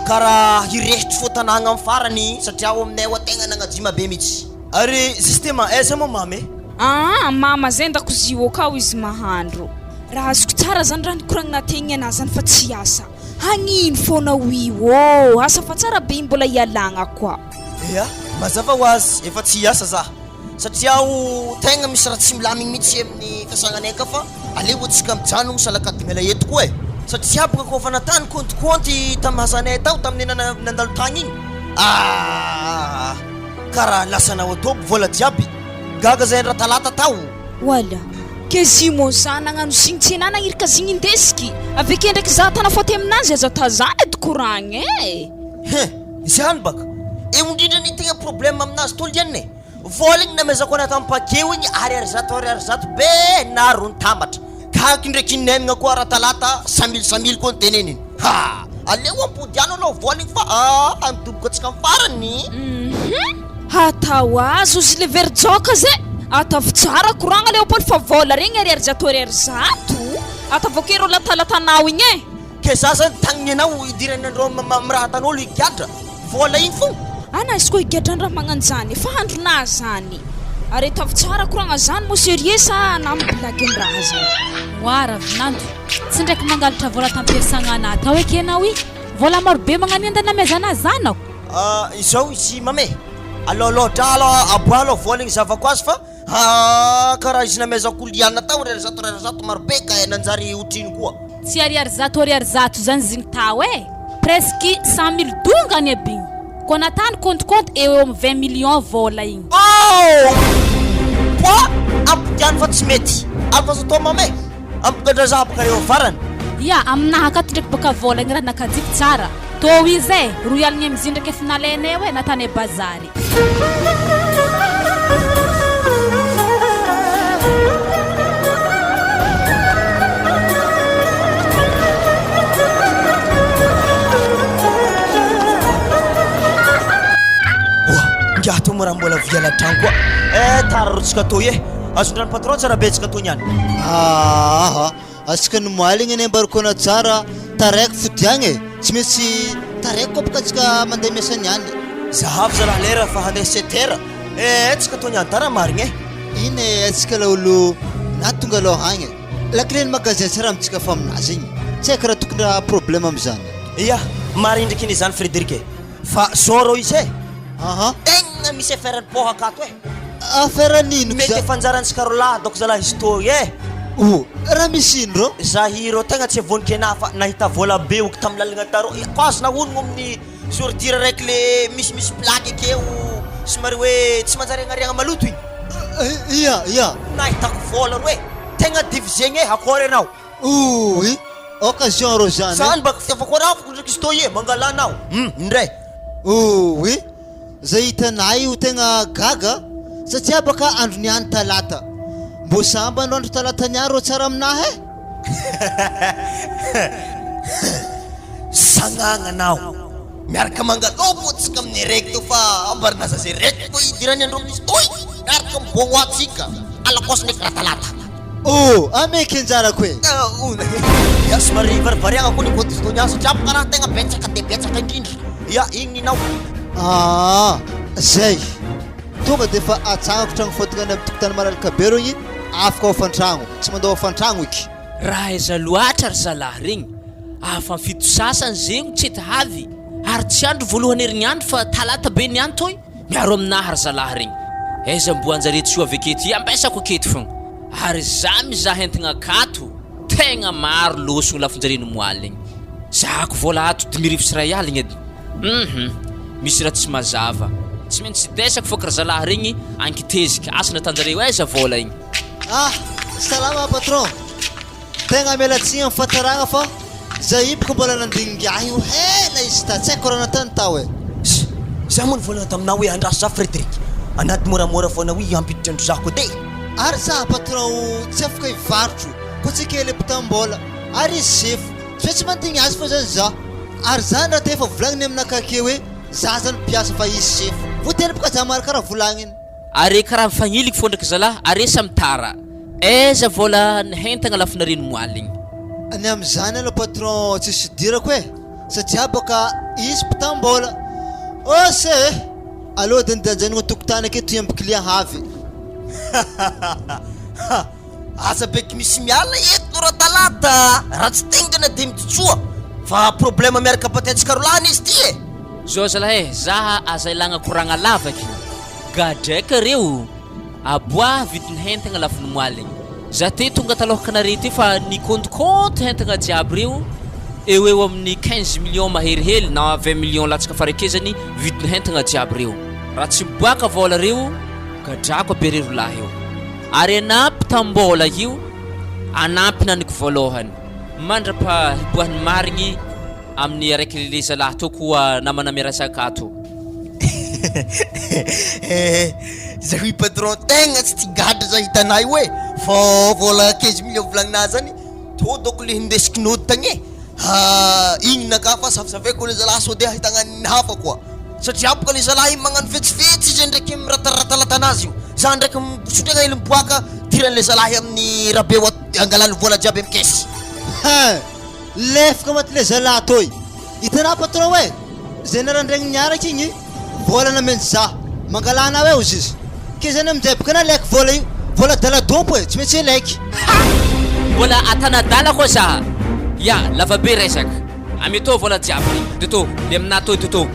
karaha hirehitry fô tanagna am farany satria ao aminay ao tegna nagnajima be mitsy. Ary justement aiza moa mama e? Aa mama zay an-dakozia ô kao izy mahandro. Raha azoko tsara zany raha nikoragna tegna anah zany fa tsy hiasa. Hagnino foana ho io ô, asa fa tsara be mbola hialagna koa. Ea, mazava ho azy efa tsy hiasa zah. Satria aho tegna misy raha tsy milamigny mitsy amin'ny fiasagnanay aka fa aleo antsika mijanogno salakady miala eto koa e! Satria boka kôfa natany kaonty kaonty tamin'ny hasanay tao tamin'ny nana nandalo tagny igny. Ah! Karaha lasanao atao vola jiaby. Gaga zahay ratalata tao. Wala. Ke zimo za nagnano zigny tsy enah nagnirika zigny indesiky. Aveke ndraiky za tana faute aminazy aza tazana edy koragna e. Hein! Izany baka. Eo indrindra ny tegna problème aminazy tolianina e. Vola igny namezako anah tam pakeo igny ariary zato ariary zato be naro nitambatra. Gaga ndraiky nemigna koa ratalata samily samily koa ny teneniny. Ha! Aleo ampody any aloha vola igny fa ah midoboka antsika am farany. Hum! Hatao azy ozy le very jaoka ze! Ataovy tsara koragna Léopold fa vola regny ariary zato ariary zato! Ataovy ok rô latalatanao igny e! Ke za zany tagniny anao idirany andreo am raha atan'olo higadra vola igny fo. Ana izy koa higadra raha magnanjany fa andronà zany! Ary ataovy tsara koragna zany moa sérieux sa anà mi-blague am raha zany? Oa Ravinanto, tsy ndraiky nangalatra vola tampiasagna anà tao eky enao i! Vola maro be magnanenda namezana zanako! Ah izao izy mame, alao dra aloha aboaho aloha vola igny zavako azy fa ah karaha izy namezako liana tao ariary zato ariary zato maro be ka nanjary otrino koa. Tsy ariary zato ariary zato zany zigny tao e! Presque 100 mille dongany aby igny! Koa natany compte compte eo eo am 20 millions vola igny. Oh! Poa! Ampodiano fa tsy mety! Alfa atao mame! Ampigadra za baka eo farany. Ya, aminahy akato ndraiky baka vola igny raha nakajiko tsara. Tô izy e, roy aligny amizigny ndraiky efa nalainay eo e, natanay bazary. Oa, ngiahy tô moa raha mbola viala tragno koa. Eh, tara rô tsika tô e. Azon-drano patron tsara be tsika tô niany. Aa asika ny moaly igny anie mbarikona tsara taraiky fodiagna e, tsy maintsy taraiky koa bôka antsika mandeha miasa niany. Zahavo zalahy lera fa handeha sept heures eh tsika tô niany tara marigny eh. Iny e antsika laolo na tonga aloha agny e, la clé ny magasin tsara amintsika fa aminazy igny tsy haiko raha tokony raha problème amizany. Ia, marigny ndraiky anie zany Frederic e, fa zao rô izy e, Aha. tegna misy affaire ny port akato e. Affaire n'ino Mety efa anjarantsika rolahy dôko zalahy izy tô e. Oh, raha misy ino rô? Zahy rô tegna tsy vonon-kena fa nahita vola be oky tamin'ny lalagna tarô, ko azo nahonogno amin'ny ordure raiky le misimisy plaque akeo somary hoe tsy manjary agnariagna maloto igny. Ia, ia. Nahitako vola roe, tegna divisegna e, akôry anao? Ouii, occasion rô zany e. Zany baka fitiavako anao ndraiky izy tô e, mangalà anao, hum, indray. Ouii, Zay hitanay io tegna gaga satria baka andro niany talata. Mbô sambany ro andro talata niany rô tsara aminahy e. Sagnagna anao miaraka mangalôko antsika amin'ny raiky teo fa ambarana zaza raiky koa idirany andro misy toy miaraka mibôgno antsika alakôsy ndraiky ratalata. Oh! Ameky anjarako e! Ya somary varivariagna koa ny kôty izy tony satria bôka raha tegna betsaka de betsaka indrindra. Ya igny ninao. Aa! Zay! Tonga de efa atsangako tragno fôtony any amin'ny tokotany malalaka be rô igny, afaka hôfan-tragno, tsy mandao hôfan-tragno eky. Raha aiza loatra ry zalahy regny, afa fito sasany zegny tsy hety havy, ary tsy andro voalohany herignandro fa talata be niany toy. Miaro aminahy ry zalahy regny. Aiza mbo anjare tsy ho avy aketo iambesako aketo fogna. Ary za mizaha entigna akato, tegna maro lôsogno lafonjare no moaly igny. Zahako vôla ato 1500 aligny edy. Hum misy raha tsy mazava. Tsy maintsy desako fôk ry zalahy regny ankiteziky, asa natanjareo aiza vôla igny. Ah! Salama patron! Tegna miala tsiny am fahataragna fa zay iboko mbola nandigny ahy io hela izy ta tsy haiko raha nataony tao e. Ss, za moa nivolagna taminao hoe andraso za Frederic, anaty moramora foana hoy hampiditra an-dry zah koa e. Ary za patron tsy afaka hivarotro koa tsy kely mpitam-bola ary izy sefo tsy hoe tsy mandigny azy fô zany za ary zany raha te efa volagniny aminakake hoe za zany mpiasa fa izy sefo voatery boka za maro karaha volagniny. Are karaha mifagniliky fô ndraiky zalah are samy tara. Aiza vôla nihentagna lafinareo moaly igny. Ny amizany aloha patron tsisy idirako e satria bôka izy mpitam-bola. Ose e! Aleo edy andeha anjanogna tokotany aketo hiamby client havy. Ha! Aza beky misy miala eto ratalata a! Raha tsy dingana de miditsoa fa problème miaraka batentsika rolahy anie izy ty e! Zao zalahy e, zaha aza ilagna koragna lava aky. Gadraika reo. Aboaha vidiny hentagna lafiny moaligny. Za te tonga talôhaka nare teo fa nikontikonty hentagna jiaby reo. Eo ho eo amin'ny quinze millions mahery hely na vingt millions latsaka farakezany vidin'ny hentagna jiaby reo. Raha tsy miboaka vôla reo, gadrako aby are rolahy io. Ary anampy tam-bôla io, anampy naniko vôlôhany. Mandrapa hiboahan'ny marigny amin'ny araiky le zalahy tô koa namana miarasaka ato. Zay hoy patron tegna tsy tia gadra za hitanay io e, fô vôla quinze millions volaninà zany tô dônko le hindesiko nody tagny e, ha igny naka fa safisafiako le zalahy sao de ahitagna ny hafa koa, satria boka le zalahy igny magnano fetsifetsy izy ndraiky mirataratalata anazy io, za ndraiky sotragna hely miboaka idiran'le zalahy amin'ny rabe angalany vôla jiaby amy caisse. Hein! Lefaka maty le zalahy toy. Hitanao patron e! Zay narandraigny niaraka igny, vola nameny za. Mangalà anao eo ozy izy. Ke zany aminjay boka nalaiky vola io. Vola adala dompo e, tsy maintsy alaiky. Ha! Mbola atanadala koa za. Ya, lava be resaka. Ametao vola jiaby. Toto, le aminà toy toto.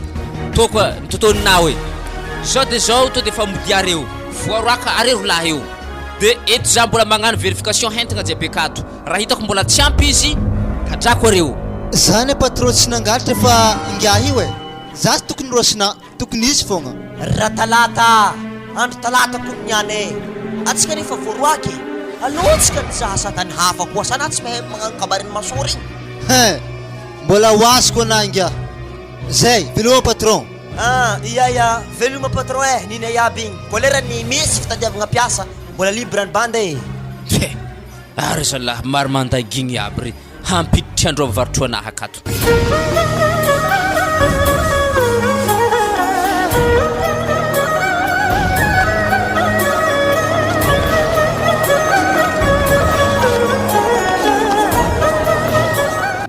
Tô koa, ny totoninao e. Zao de zao to de fa modia reo. Voaroaka are rolahy io. De eto za mbola magnano verification hentagna jiaby akato. Raha hitako mbola tsy ampy izy, gadrako areo. Za ne patron tsy nangalatra fa ingahy io e! Za tsy tokony roasina, tokony izy fogna. Ratalata, andro talata kony niany e! Atsika nefa voaroaka e! Aleo tsika mizaha sata ny hafa koa, sa na tsy mahay magnano kabarin'ny maçon regny? Hein! Mbola ho azoko anah ingahy. Zay, veloma patron! Ah, ia ia, veloma patron eh, ninay aby igny, koa lerany misy fitadiavagna mpiasa, mbola libre ny bande e! He! Ary zalahy maro mandagigny aby re hampiditry andro am varotro anah akato.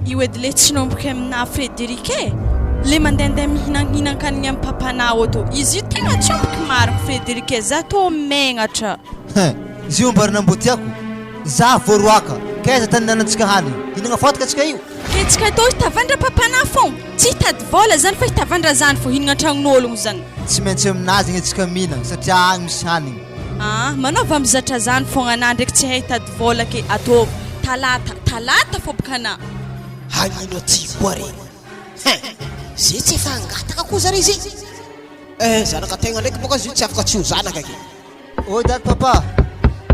Io edy le tsy nomboky aminah Frederic e! Le mandehandeha mihinanhinan-kanigny am papanah auto izy io tegna tsy ombiky marigny Frederic e za tô megnatra. Hein! Izy io amboarina mbô tiako. Za voaroaka. K'aiza tany nanantsika hanigny? Hihinagna fotaka antsika io. Hetsika atao hitavandra papanah fô. Tsy hitady vôla zany fa hitavandra zany fô hihinagna an-tragnon'ôlogno zany. Tsy maintsy aminazy agny antsika mihinagna satria agny misy hanigny. Ah, manaova mizatra zany fogna anah ndraiky tsy hay hitady vôla ke ataovy talata, talata fô boka anah. Hagnino aty koa re? Hein! Ze tsy efa hangataka koa zare ze? Eh, zanaka tegna ndraiky boka izy io tsy afaka tsy ho zanaka ke. Oi dady papa.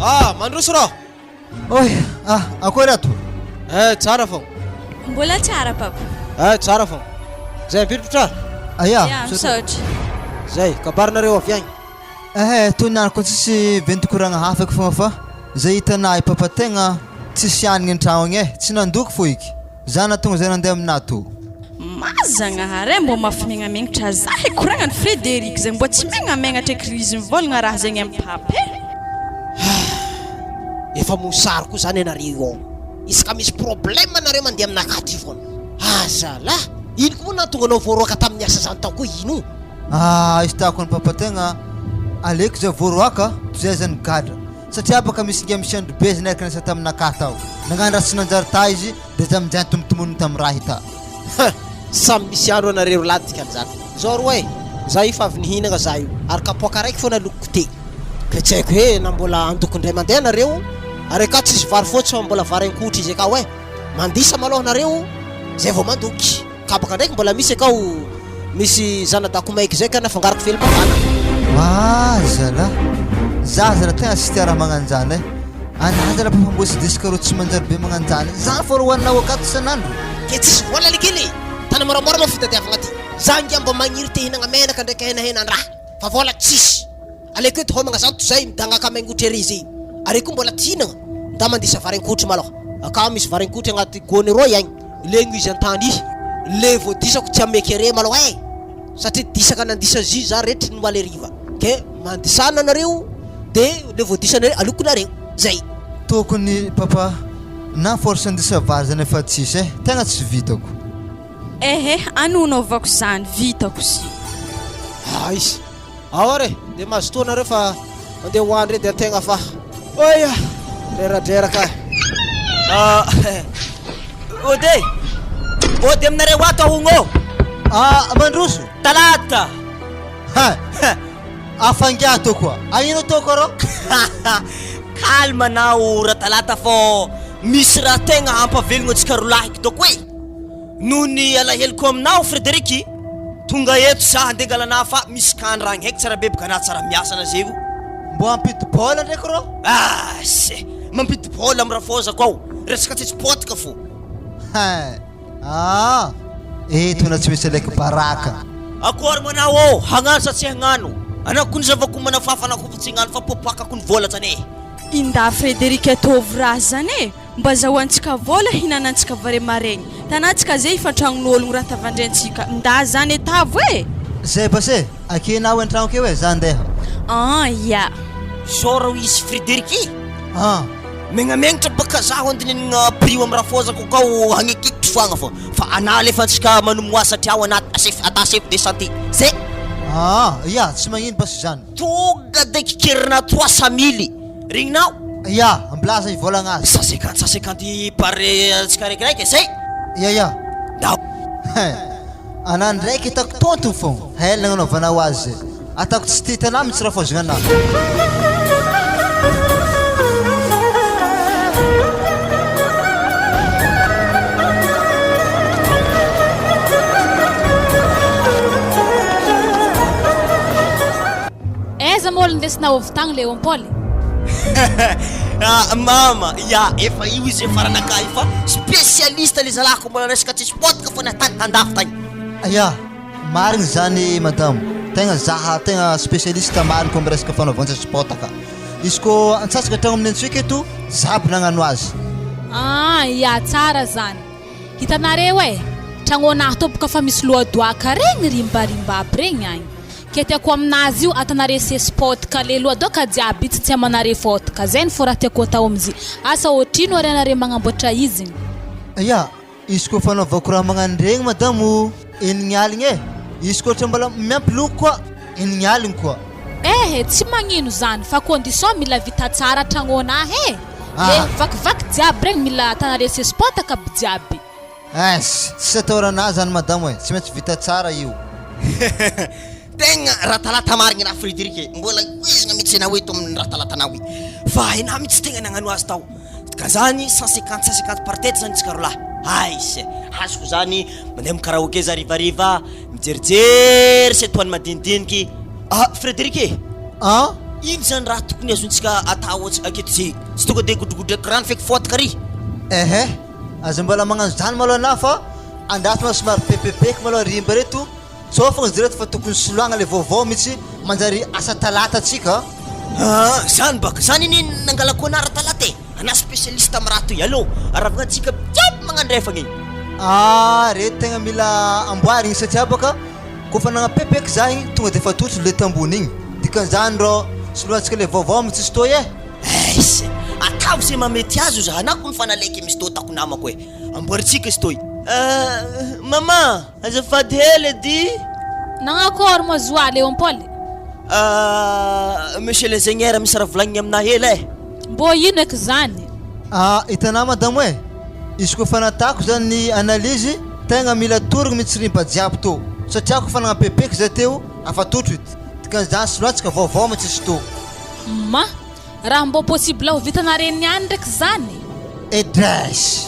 Ah, mandroso rô. Oi, ah, akory ato? Eh, tsara fô. Mbola tsara papa. Eh, tsara fô. Zay ampiditra. Aia, Ya, misaotra. Zay, kabarinareo avy agny. Ehe, toy ny anako tsisy venty koragna hafa eky fogna fa zay hitanah i papa tegna tsisy hanigny an-tragno agny eh, tsy nandoky fô iky. Za nahatonga zay nandeha aminah tô. Mazagnahary eh, mbô mafy megnamengnatra za he koragnany Frederic zegny mbô tsy megnamegnatra eky ry izy mivôlagna raha zegny am papa eh. Efa mosary koa zany ianareo ao. Isaka misy problème nareo mandeha aminakahy aty foana. Ah zalah! Ino koa moa nahatonga anao voaroaka tamin'ny asa zany tao koa ino? Ah izy tahako an'i papa tegna aleoko zay voaroaka toy zay aza nigadra satria baka misy ingahy misy andro be zay niaraka niasa taminakahy tao nagnano raha tsy nanjary ta izy de za aminjay antomotomoniny tamin'ny raha hita. Huh! Samy misy andro anareo roa lahy dikan'izany. Zao roa e! Za io fa avy nihinagna za io ary kapoaka araiky fô nalokiko te. Ka tsy haiko hoe na mbola handoko indray mandeha nareo ary akao tsisy vary fotsy fa mbola vary ankohitra izy akao e! Mandisa malôha nareo zay vao mandoky. Kabaka ndraiky mbola misy akao misy zanadako maiky zay ka nafangaroko velom-pavana. Ah zalah! Za zala tegna tsy tia raha magnanjany eh! Anah zala papa mbô tsy desy karaoty tsy manjary be magnanjany eh! Za fô ro hoaninao akato isan'andro. Ke tsisy vola le kely e! Tany moramora moa fitadiavagna aty. Za ngia mba magniry te hinagna menaka ndraiky henahenan-draha fa vola tsisy. Aleoko eto homagna zany tozay midangaka maingotry ery izy are koa mbola tsy hinagna nda mandisa vary ankotry malôha akao misy vary ankotry agnaty gony rô iagny legno izy antany i le vao disako tsy ameky are malôha e satria disaka nandisa jus za retry ny omaly hariva ke mandisana anareo de le vao disanareo aloko nareo zay. Tokony papa na force andisa vary zany efa tsisy eh tegna tsy vitako. Ehe anonaovako zany vitako zy. Aiza. Ao ary e, dia mazotoa nareo fa mandeha ho any re dia tegna fa oia reradreraka e. Ody e! Ody aminareo ato ahogno ô! Ah, mandroso! Talata! Ha! Afangia atao koa! Aino ataoko arô? Calme anao Ratalata fô misy raha tegna hampavelogno antsika rolahiko dôko e! Noho ny alaheloko aminao Frederic, tonga eto za handeha angalana fa misy kandra agny haiko tsara be boka anah tsara miasa ana zay io. Mbô hampidi-baolina ndraiky rô? Ase! Mampidi-baolina am rafozako ao, resaka tsisy potika fô. Hein! Aa! Eto na tsy misy alaiko baraka. Akory moa anao ô, hagnano sa tsy hagnano? Anao kony zavako manafafa anao kofa tsy hagnano fa popoakako ny vola zany e! Indah Frederic ataovy raha zany e! Mba azahoantsika vola hinanantsika vare maregny. Tanantsika ze ifantragnon'ologno raha tavandrentsika. Ndah zany etavo e! Zay base, akia nao antragno akeo e, za ndeha. An ya. Sôra ho izy Frederic i. An. Megnamegnatra baka zaho andinihigna prix io am rafozako akao hagnekeko foagna fô fa anah alefantsika manomboha satria ao anaty chef ata chef de santé zay. Aa ya, tsy magnino base zany. Tonga de kikerina 300 mily. Regninao? Ya, milaza hivolagna azy. 150 150 par antsika raikiraiky e, zay? Ya ya. Ndao. Hein. Anah ndraiky hitako tontony fogna, hela nagnanaovanao azy zay. Ataoko tsy tia hitanah mitsy raha anah. Aiza moa olo ndesinao avy tagny Léopold? Ah mama, ya efa io izy efa ranakahy fa spécialiste le zalahiko mbola resaka tsisy potika fona tany tandafy tagny. Ya, marigny zany madamo, tegna zaha tegna spécialiste marigny ko am resaka fanaovan tsisy potaka. Izy ko antsasaka tragno amin'ny antsika eto, za aby nagnano azy. Ah ya tsara zany. Hitanareo e, tragnonah tô boka fa misy loadoaka regny rimbarimba aby regny agny. Ke tiako aminazy io atanare sespot ka le loadoaka jiaby tsy tsy amanare fotaka zay ny fo raha tiako atao aminzy asa otrino ary anare magnamboatra iziny. Ya, izy koa fanaovako raha magnano regny madamo o, enigny aligny e, izy koa ohatra mbola miampy loko koa enigny aligny koa. Ehe tsy magnino zany fa condition mila vita tsara tragnonah e, le vakivaky jiaby regny mila atanare sespotaka aby jiaby. Ess! Tsisy atahorana ahy zany madamo e! Tsy maintsy vita tsara io. Tegna ratalata marigny raha Frederic e! Mbola koizigna mihitsy enao eto amin'ny ratalatanao i. Fa enao mihitsy tegna nagnano azy tao. Ka zany 150 150 par tête zany tsika rolahy. Aiss! Azoko zany mandeha amin'ny karaoke za harivariva, mijerijery sy etoile madinidiniky. Ah Frederic e! An? Ino zany raha tokony azontsika atao aketo ze? Tsy tonga de godrogodreko rano feky fotaka ary? Ehe! Aza mbola magnano zany malôha anah fa andraso malôha somary pepepeky malôha rimba reto sao fogna izy reto fa tokony soloagna le vaovao mitsy manjary asa talata atsika. Aa zany baka zany anie nangalako anah ratalata e! Anah spécialiste am raha toy allo aravagna antsika jiaby magnandrefagna e! Aa reto tegna mila amboarigny satria bôka kôfa nagnapepeky zah igny tonga de efa totro le tambony igny dikan'izany rô soloantsika le vaovao mitsy izy toy e! Eiss! Ataovy izay mahamety azy oza anako mifanalaiky misy tô tako namako e! Amboarintsika izy toy. Euh, maman, azafady hely edy. Nagnakory moa zoa Léopold? Euh, monsieur l'ingénieur misy raha volagniny aminah hely eh. Mbô ino eky zany? Ah, hitanà madamo e! Izy koa efa natako zany ny analyse, tegna mila torogno mitsy rimba jiaby tô, satria koa efa nagnapepeky zay teo, afa totro ity, dikan'izany soloantsika vaovao mitsy izy tô. Ma, raha mbô possible ho vitanare niany ndraiky zany? Edress!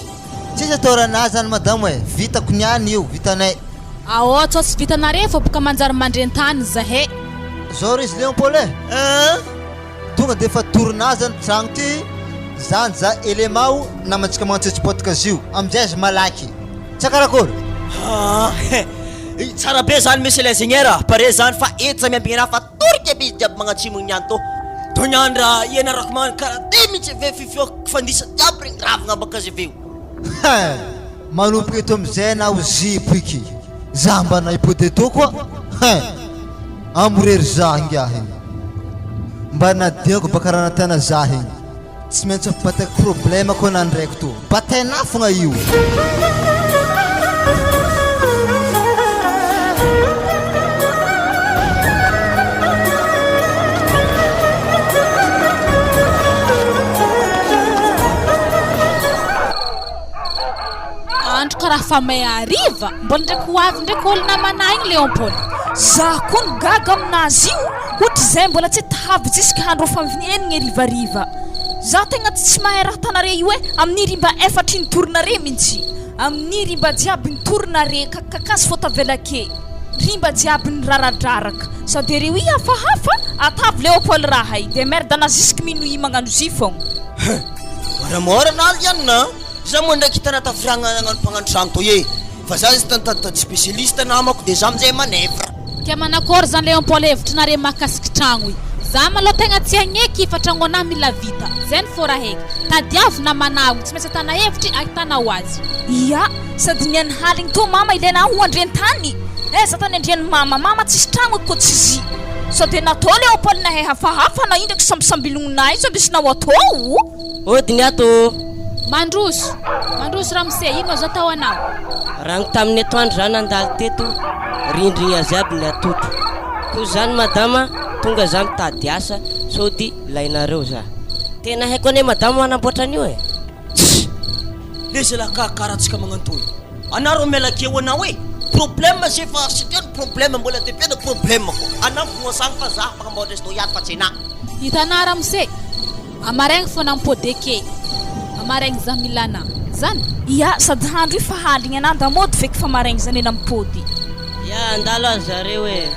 Tsisy atahorana ahy zany madamo e, vitako niany io, vitanay. Aô, tsao tsy vitanare fô boka manjary mandrentany zahay. Zao ry izy Léon Paul e! Tonga de efa tourna zany tragno ty, zany za Elema o namantsika magnantsoantso podcast io, amizay azy malaky. Tsa karakory? Haa, tsara be zany monsieur l'ingénieur a, pare zany fa eto za miambigna anah fa. Torika be izy jiaby magnatsimo igny niany tô. Tô niany raha ianarako magnano karaha ty mihitsy aveo fifioka fandisa jiaby regny ravagna baka azy aveo. Hein! Manomboka eto amizay na ho zipo iky. Za mba naipody eto koa hein! Amorery za ingahy. Mba nadiako baka raha natana za igny. Tsy maintsy ampibataiko problème koa nandraiko to. Bataina fogna io. Andro karaha fa may hariva, mbola ndraiky ho avy ndraiky olo namana igny Léopold. Za koa no gaga aminazy io, ohatrizay mbola tsy tavy jusque andro efa enigny harivariva. Za tegna tsy mahay raha tanare io e, amin'ny rimba efatry ny torinare mintsy. Amin'ny rimba jiaby ny torina re kakazo fô tavela ake. Rimba jiaby niraradraraka. Sao de reo i hafahafa? Atavy Léopold raha i de merde ana jusque minuit magnano zy fogna. Hein! Moramora anah lianina a! Za moa ndraiky hitanah tafiragna nagnano mpagnano tragno tô e! Fa za izy tantady spécialiste namako de za amizay manevre. Ke manakôry zany Léopold hevitrinareo mahakasiky tragno i? Za malôha tegna tsy hagneky fa tragno anah mila vita. Zay ny fô raha heky. Tadiavo namanao igny, tsy maintsy atana hevitry ahitanao azy. Ia! Sady ny an'i haligny tô mama ilaina ho andriantany eh za tany andrian'i mama mama tsisy tragno ko tsy zy sao de natao Léopold nahay hafahafa na indraky sambisambilognonay sao ndesinao atao. Ody ny ato ô! Mandroso! Mandroso ramose, ino azo atao anao? Ragno tamin'ny atoandro za nandalo teto, rindrigny azy aby ny atotro. Ko zany madama, tonga za mitady asa, sody lainareo za. Tena haiko anie madama manamboatra an'io e! Tssy! Le zalahy karakara antsika magnano toy. Anah rô miala keo anao e! Problème ze fa satria ny problème mbola de be ny problème ko. Anah voasagny fa zah magnamboatra izy tô ihany fa tsy anah. Hitanà ramose, amaraigny fô nampody ake, amaraigny zah mila anà, zany? Ia, sady handro io fa haligny anà nda mody feky fa maraigny zany ela mipody. Ia, andalo aza zareo e!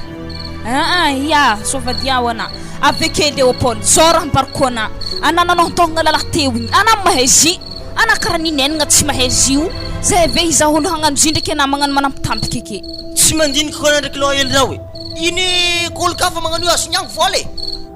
Aa, ia, soavadia anà. Avy Léopold, zao raha ambarako anà, anà nanao taogna lalahy teo igny, anà mahay zy, anà karaha ninenagna tsy mahay zy io, zay ave izaho olo hagnano zy ndraiky anà magnano manampitampiky ake. Tsy mandiniky koa ndraiky loha helinao e! Iny kolo-kafa magnano io asoniagno vola e!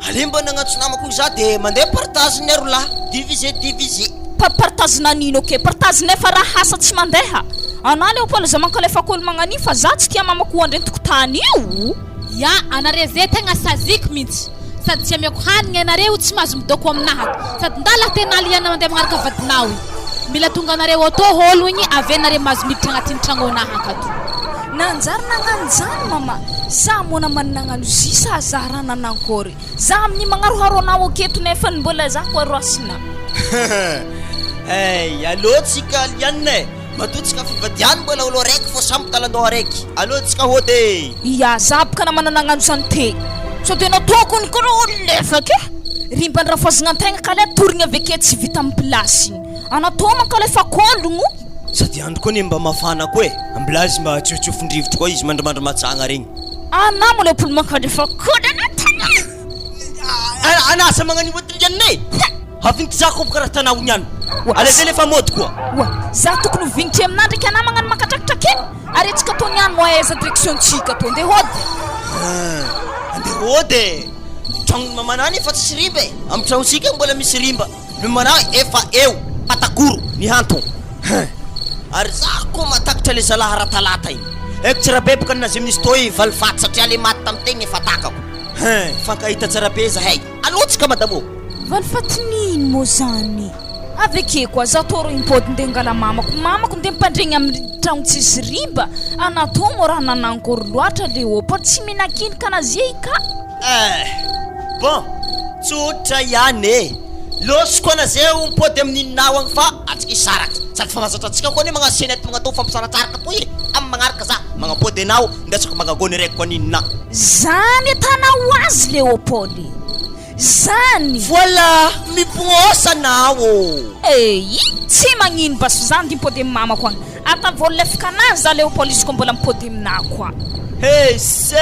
Aleo mba nagnantso namako igny za de mandeha partage ny arolahy, diviser diviser. Pa partage nanino ake, partage nefa raha asa tsy mandeha, anà Léopold za mankalefako olo magnan'io fa za tsy tia mamako ho andrentokotany io. Ya, anare ze tegna saziko mintsy. Sady tsy ameko hanigny anareo tsy mahazo midoko aminahy ato. Sady nda lah tena liana mandeha magnaraka vadinao igny. Mila tonga anareo auto olo igny ave nare mahazo miditra agnatin'ny tragnonahy akato. Nanjary nagnano zany mama, za moa namany nagnano zy sa za raha nanankory, za amin'ny magnaroharo anao aketo nefany mbola za koa roasina. Hey, aleo tsika liana e! Matoa tsika fivadiany mbola olo araiky fô samby talandoha araiky. Aleo tsika hody e! Ia, za boka namana nagnano zany te. Sao de nataoko ny karaha olo lefaka e! Rimba ny rafoazigna antegna ka le torigna aveke tsy vita amy place igny. Anatao manko alefa kôlogno. Sady andro koa anie mba mafana koa e! Ambilazy mba tsofotsofon-drivotra koa izy mandrimandry matsagna regny. Anà moa le manko alefa kôlogno antegna. Anà asa magnan'io atelier-nay e! Avy nitizako karaha tanao niany. Aleo le fa mody koa. Oa, za tokony ho vignitry aminà ndraiky anà magnano makatrakitraky e! Ary antsika tô niany moa aiza direction ntsika tô? Ndeha hody. Ah, andeha hody e! Tragnon'i mamanà nefa tsisy rimba e! Amin'ny tragnontsika mbola misy rimba. Ny mamanà efa eo, patakoro, mihantogno. Hein! Ary za koa mahatakatra le zalahy ratalata igny. Haiko tsara be boka ninazy amin'izy tô i valifaty satria le maty tamin'ny tegna efa takako. Hein! Mifankahita tsara be zahay. Allo tsika madame ô! Valifatin'ino moa zany? Avy ake koa za tô ro impody ndeha angala mamako, mamako ndeha mpandregny amin'ny tragno tsisy riba, anah tô moa raha nanangory loatra Léopold tsy mihinan-kiny ka nazia i ka. Eh! Bon! Tsotra ihany e! Lôsiko anazeo mipody amin'ny ninao agny fa atsika hisaraka, sady fa mahazatra antsika koa anie magnano chainette magnatao fampisaratsaraka toy e! Amin'ny magnaraka za magnampody anao ndesako magnagôny raiky koa ninona. Zany atanao azy Léopold e! Zany! Voilà! Mipognôsa anao ô! Eii! Tsy magnino baso za ndy mipody amy mamako agny. Ata vao lefaka anazy za Léopold izy ko mbola mipody aminah koa. He se!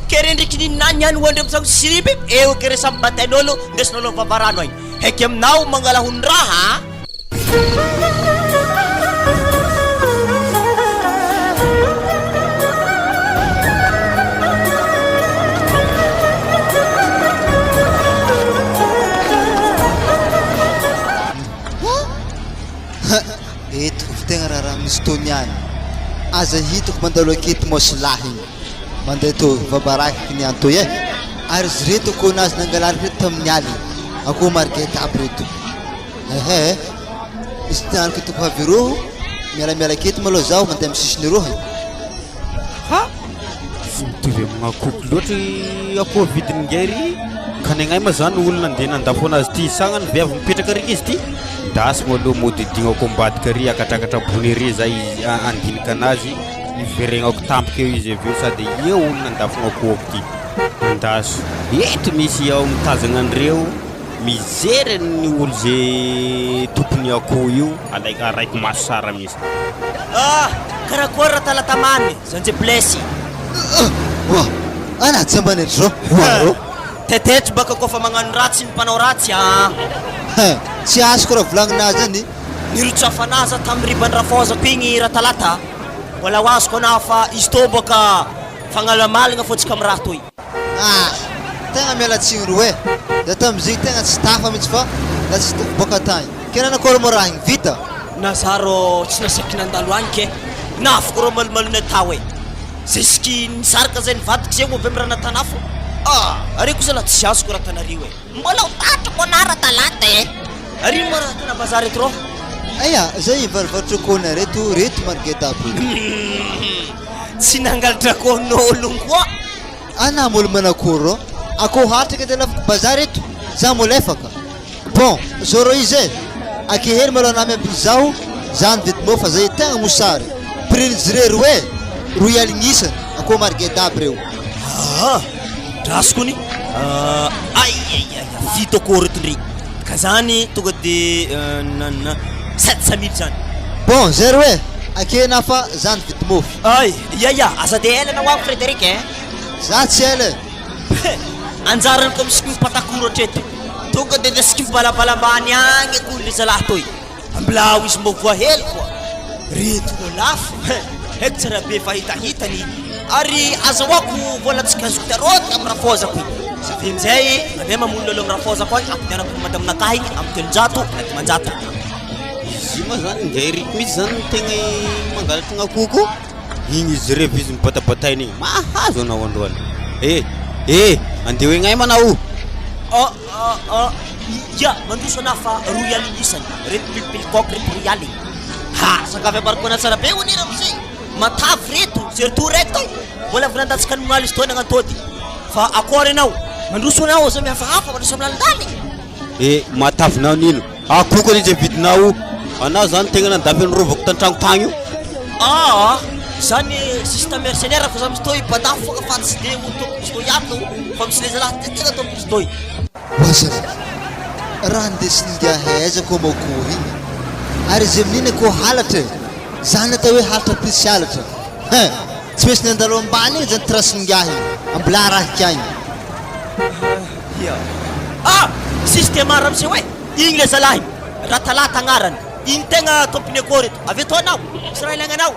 Ke rendriky ninona niany ho andreo mpisako siripy eo ke re samy batain'olo ndesin'olo vavarano agny. Heky aminao mangala honondraha a! Eto fa tegna raharaha misy tony ihany. Aza hitako mandalo aketo môsy lahy igny. Mandeha tô vabaraka niany tô e. Ary izy reto akô nazy nangalariko reto tamin'ny aligny. Akô margety aby reto. Ehe, izy ty andro kitoko avy eroa, mialamiala aketo malôha zaho mandeha amin'ny sisiny eroa e. Ha! Tsy mitovy amin'ny akohoko loatra i akoho vidin'ingahy ry. Ka ny agnay ma zany olona andeha nandafo anazy ty sagnany ve avy mipetraka ary izy ty? Ndasy moa aloha mody idignako ambadika ary akatrakatra ambony ery za izy andinika anazy iveregnako tampoka eo izy avy eo sady eo olona andafo gny akohoko ty. Andaso. Eto misy ao mitazagna an'ireo. Mijery ny olo ze tompony akoho io alaiko araiko maso tsara mihitsy. Ah! Karakory Ratalatamany, zanje bless. Oa! Ana tsy ambany eto zao, oa rô. Teteto baka koa fa magnano ratsy ny mpanao ratsy aa. Hein! Tsy azoko raha volagninà zany. Nirotsafanà za tamin'ny riban'ny rafaozako igny Ratalata. Mbola ho azoko anà fa izy tô bôka fagnalamalagna fô tsika miraha toy. Ah! Tegna miala tsigny roe eh! Za tamizigny tegna tsy tafa mintsy fa la tsy hitako boaka tagny. Ke nanakôry moa raha igny? Vita? Na za rô tsy nasaiko nandalo agny ke! Nafiko rô malomalonay tao e! Zesky nisaraka zay nivadika zay avy amy raha natanafo ah! Are kosa la tsy azoko raha tanareo e! Mbola ho tatrako anah ratalata e! Ary ino moa raha tena bazary eto rô? Aia! Zay hivarovarotra akohonay reto, reto margeda aby reto. Tsy nangalatra akohon'ologno koa. Ana mbola manakory rô? Akoho hatraka edy alafiko bazary eto, za mbola efaka. Bon, zao rô izy e, akia hely malôha anah miampy izaho, za mividy mofo fa zay tegna mosary. Prix-n'izy reo roe, roy aligny isany, akoho margeda aby reo. Aa! Drasy kony Ay ay ay vita akoho reto ndry Ka zany tonga de na 700 mille zany. Bon, zay roe, akia anah fa za mividy mofo. Ay! Ya ya, aza de ela anao agny Frederic eh! Za tsy ela e! He! Anjarany koa misy patak'oro hatreto. Tonga de ndesiko mibalabala ambany agny akory le zalahy toy. Ambilao izy mbô voahelo koa. Reto koa lafo he! Haiko tsara be fa hitahitany ary azahoako vola tsy azoko tarôty amy rafozako igny. Za avy amizay mandeha mamono lôlô amy rafozako agny ampidirako amy madaminakahy igny amy 300 na 500. Izy io ma zany ingahy Eric mihitsy zany no tegna mangalatra gny akoho ko. Igny izy revy izy mibatabataina igny. Mahazo anao androany. Eh! Eh! Andeha ho egny manao. Ah ah ah! Ya! Mandroso anah fa roy aligny isany. Reto pilipily coque reto roy aligny. Ha! Sakafo ambarako anah tsara be hono i ramose. Matavy reto, surtout reto. Mbola avy nandatsaka ny moaly izy toa nagnatody. Fa akory enao? Mandroso anao aza mihafahafa mandroso amin'ny lalindaligny. Eh! Matavinao nino? Akoho anie zay vidinao. Anao zany tegna nandafy ny rovako tantragno tagny io. Aa zany système mercenaire fa za misy toy mpandafy fogna fa tsy de ho tompoko izy toy ato fa misy le zalahy ty tegna tompoko izy toy. Wazalala, raha ndesin'ingahy aiza koa moa akoho igny? Ary izy amin'igny akoho halatra e! Zany atao hoe halatra plus halatra. Hein! Tsy maintsy nandalo ambany igny zany trace-n'ingahy igny, ambilà rahika agny. Ia. Ah! Système ramose oe! Igny le zalahy, Ratalata agnarany. Igny tegna tompony akôry eto. Avy eto anao, misy raha ilaigna anao.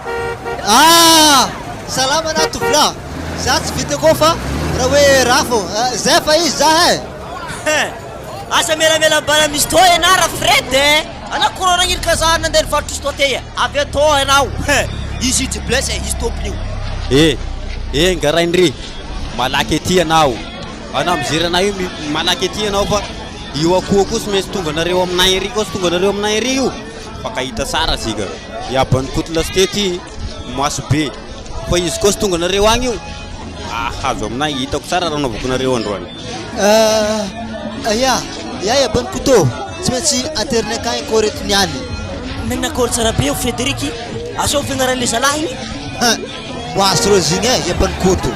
Ah! Salama anah tovolahy. Za tsy vita akô fa raha hoe raha fô. Zay fa izy za eh! Hein! Asa miaramila bala misy tô enah ra Fred eh! Anah koro nagnirika za nandeha nivarotra izy tô te eh! Avy eto enao hein! Izy io tsy blesse eh! Izy tompony io. Eh! Eh nga Rainry! Malaky aty anao. Anao mijery anay io malaky aty ianao fa io akoho koa tsy maintsy tonga anareo aminay ery koa tsy tonga anareo aminay ery io fankahita tsara zika i aban'i Koto lasite ty maso be fa izy koa tsy tonga anareo agny io ahazo aminay hitako tsara raha anaovako anareo androany. Ah ya, ya i aban'i Koto, tsy maintsy aterinay akagny akôho reto niany. Nanakôry tsara be io Frederic, asao fianaran'le zalahy igny. Hein, Moasy rô zigny e, iaban'i Koto.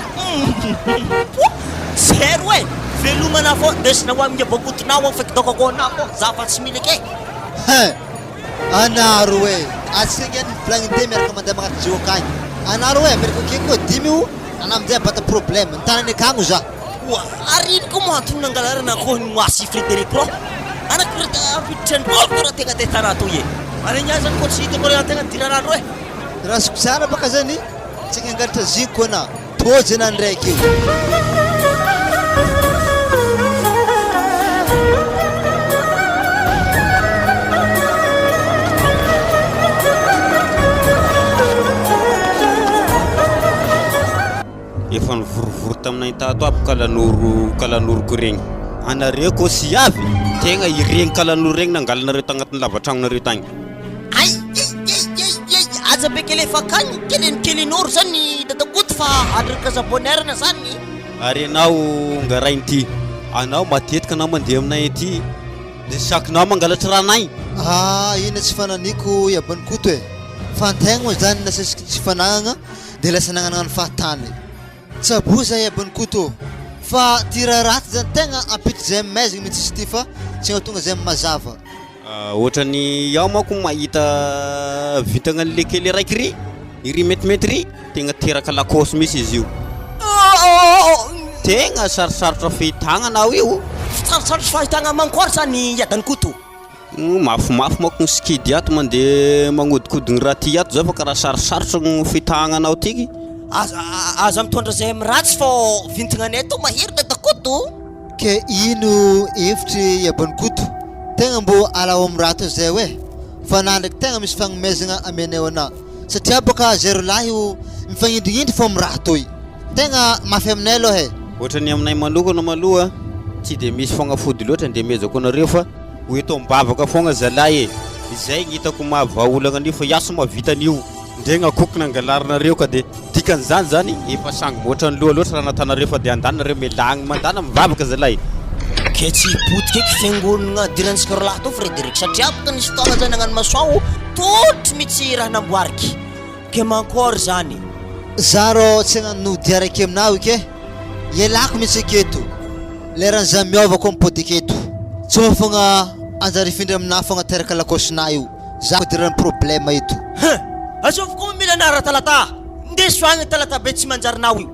Zero e! Veloma anah fô, ndesina ho amin'ny aboakotonao aho feky daoko akôho-nah fô, za fa tsy mila ke! Hein! Anah rô e! Atsika nge ny mivolagny nde miaraka mandeha magnatitra zio akagny. Anah rô e, miaraka ake koa dimy o, anah amizay bata problème, ny tanany akagny o za. Oa! Ary ino koa moa antony nangalarana akôho ny moasy Frédéric rô? Anako ry ampiditra ny baolina raha tegna te tanà toy e! Ary ny ahy zany koa tsy hitako raha tegna nidirana andro e! Rasiko tsara baka zany tsy hangalatra ziko ana tojo ana ndraiky io. Efa nivorivory taminay tato aby kalanoro kalanoroko regny. Anareo koa sy avy, tegna iregny kalanoro regny nangalanareo tagnatin'ny lavatragnonareo tagny. Ay ay ay aza be kely efa akagny kelinkelin'oro zany dadakoto fa andrika zabonnerana zany. Ary ianao ngarainy ty, anao matetika anao mandeha aminay aty, de sakinao mangalatra ranay. Ah inona tsy fananiko iaban'i Koto e! Fa antegna moa zany nasesiky tsy fanagnagna de lasa nagnanagnano fahatany. Tsaboa zay aby ny Koto ô! Fa ty raha ratsy zany tegna ampitry zay maizigny mintsy izy ty fa. Tsy tonga zay amin'ny mazava. Ohatran'ny iaho manko mahita vintagna an'le kely araiky ry, iry maintimainty ry, tegna teraka lakôsy mihitsy izy io. Tegna sarosarotra fahitagna anao io. Sarosarotra fahitagna mankory zany iadan'i Koto? Mafimafy manko ny sikidy ato mandeha magnodikodigny raha ty ato zao fa karaha sarosarotra ny fahitagna anao tiky. Aza aza mitondra zay amin'ny ratsy fô vintagnanay tô mahery dada Koto. Ke ino hevitry i Aban'i Koto? Tegna mbô alao am raha tô zay oe, fa na ndraiky tegna misy fagnomezagna amenay anà, satria bôka zay rolahy io mifagnindrignindry fô am raha toy. Tegna mafy aminay aloha e. Ohatran'ny aminay manokana maloha tsy dia misy fagnafody loatra ndeha amezako anareo fa ho eto am-bavaka foagna zalahy e! Izay ny hitako maha vahaolagna an'io fa iaho tsy mahavita an'io. Ndre gn'akohoko nangalarinareo ka de dikan'izany zany efa sangy mihoatra ny loha loatra raha natanareo fa de andana nareo mialagny mandana mivavaka zalahy. Ke tsy hipotika eky fiangonagna dirantsika rolahy tô Frederic satria boka nisy fotoagna zay nagnano masoao totry mitsy raha namboariky ke mankôry zany. Za rô tsy hagnano dia raiky aminao ike, ialako mitsy aketo, leran'iza miôva koa mipody aketo, tsy ô fogna anjary hifindra aminà fogna teraka lakôsinà io. Za idiran'ny problème eto. Hein! Azovy koa mila anah ratalata! Ndeso agny talata be tsy manjary nao io!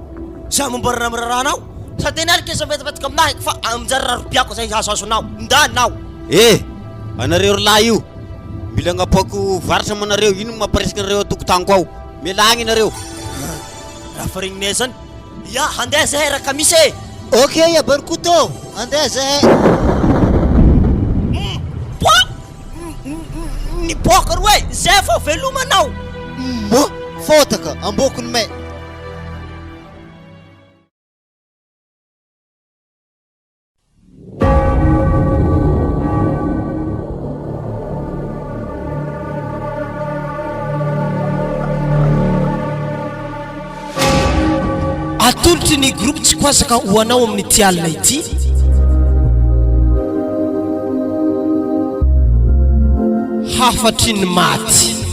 Za momba raha miraharaha anao sady enah ry keza mipetapetaka aminah eky fa manjary raha robiako zay hazohazonao! Nda nao! Eh! Anareo ry lahy io! Mila agnapoako varatra moa nareo, ino mamparesaka anareo an-tokotaniko ao? Mialà agny nareo! Hein! Raha fa regninay zany Ya, handeha zahay Rakamisy e! Ok ya Barkoto, handeha zahay. Poa! Nipoaka roe, zay vao veloma anao. Moa! Fotaka, amboako ny may. Atolotry ny groupe Tsikwasaka ho anao amin'ity alina ity. Hafatry ny maty.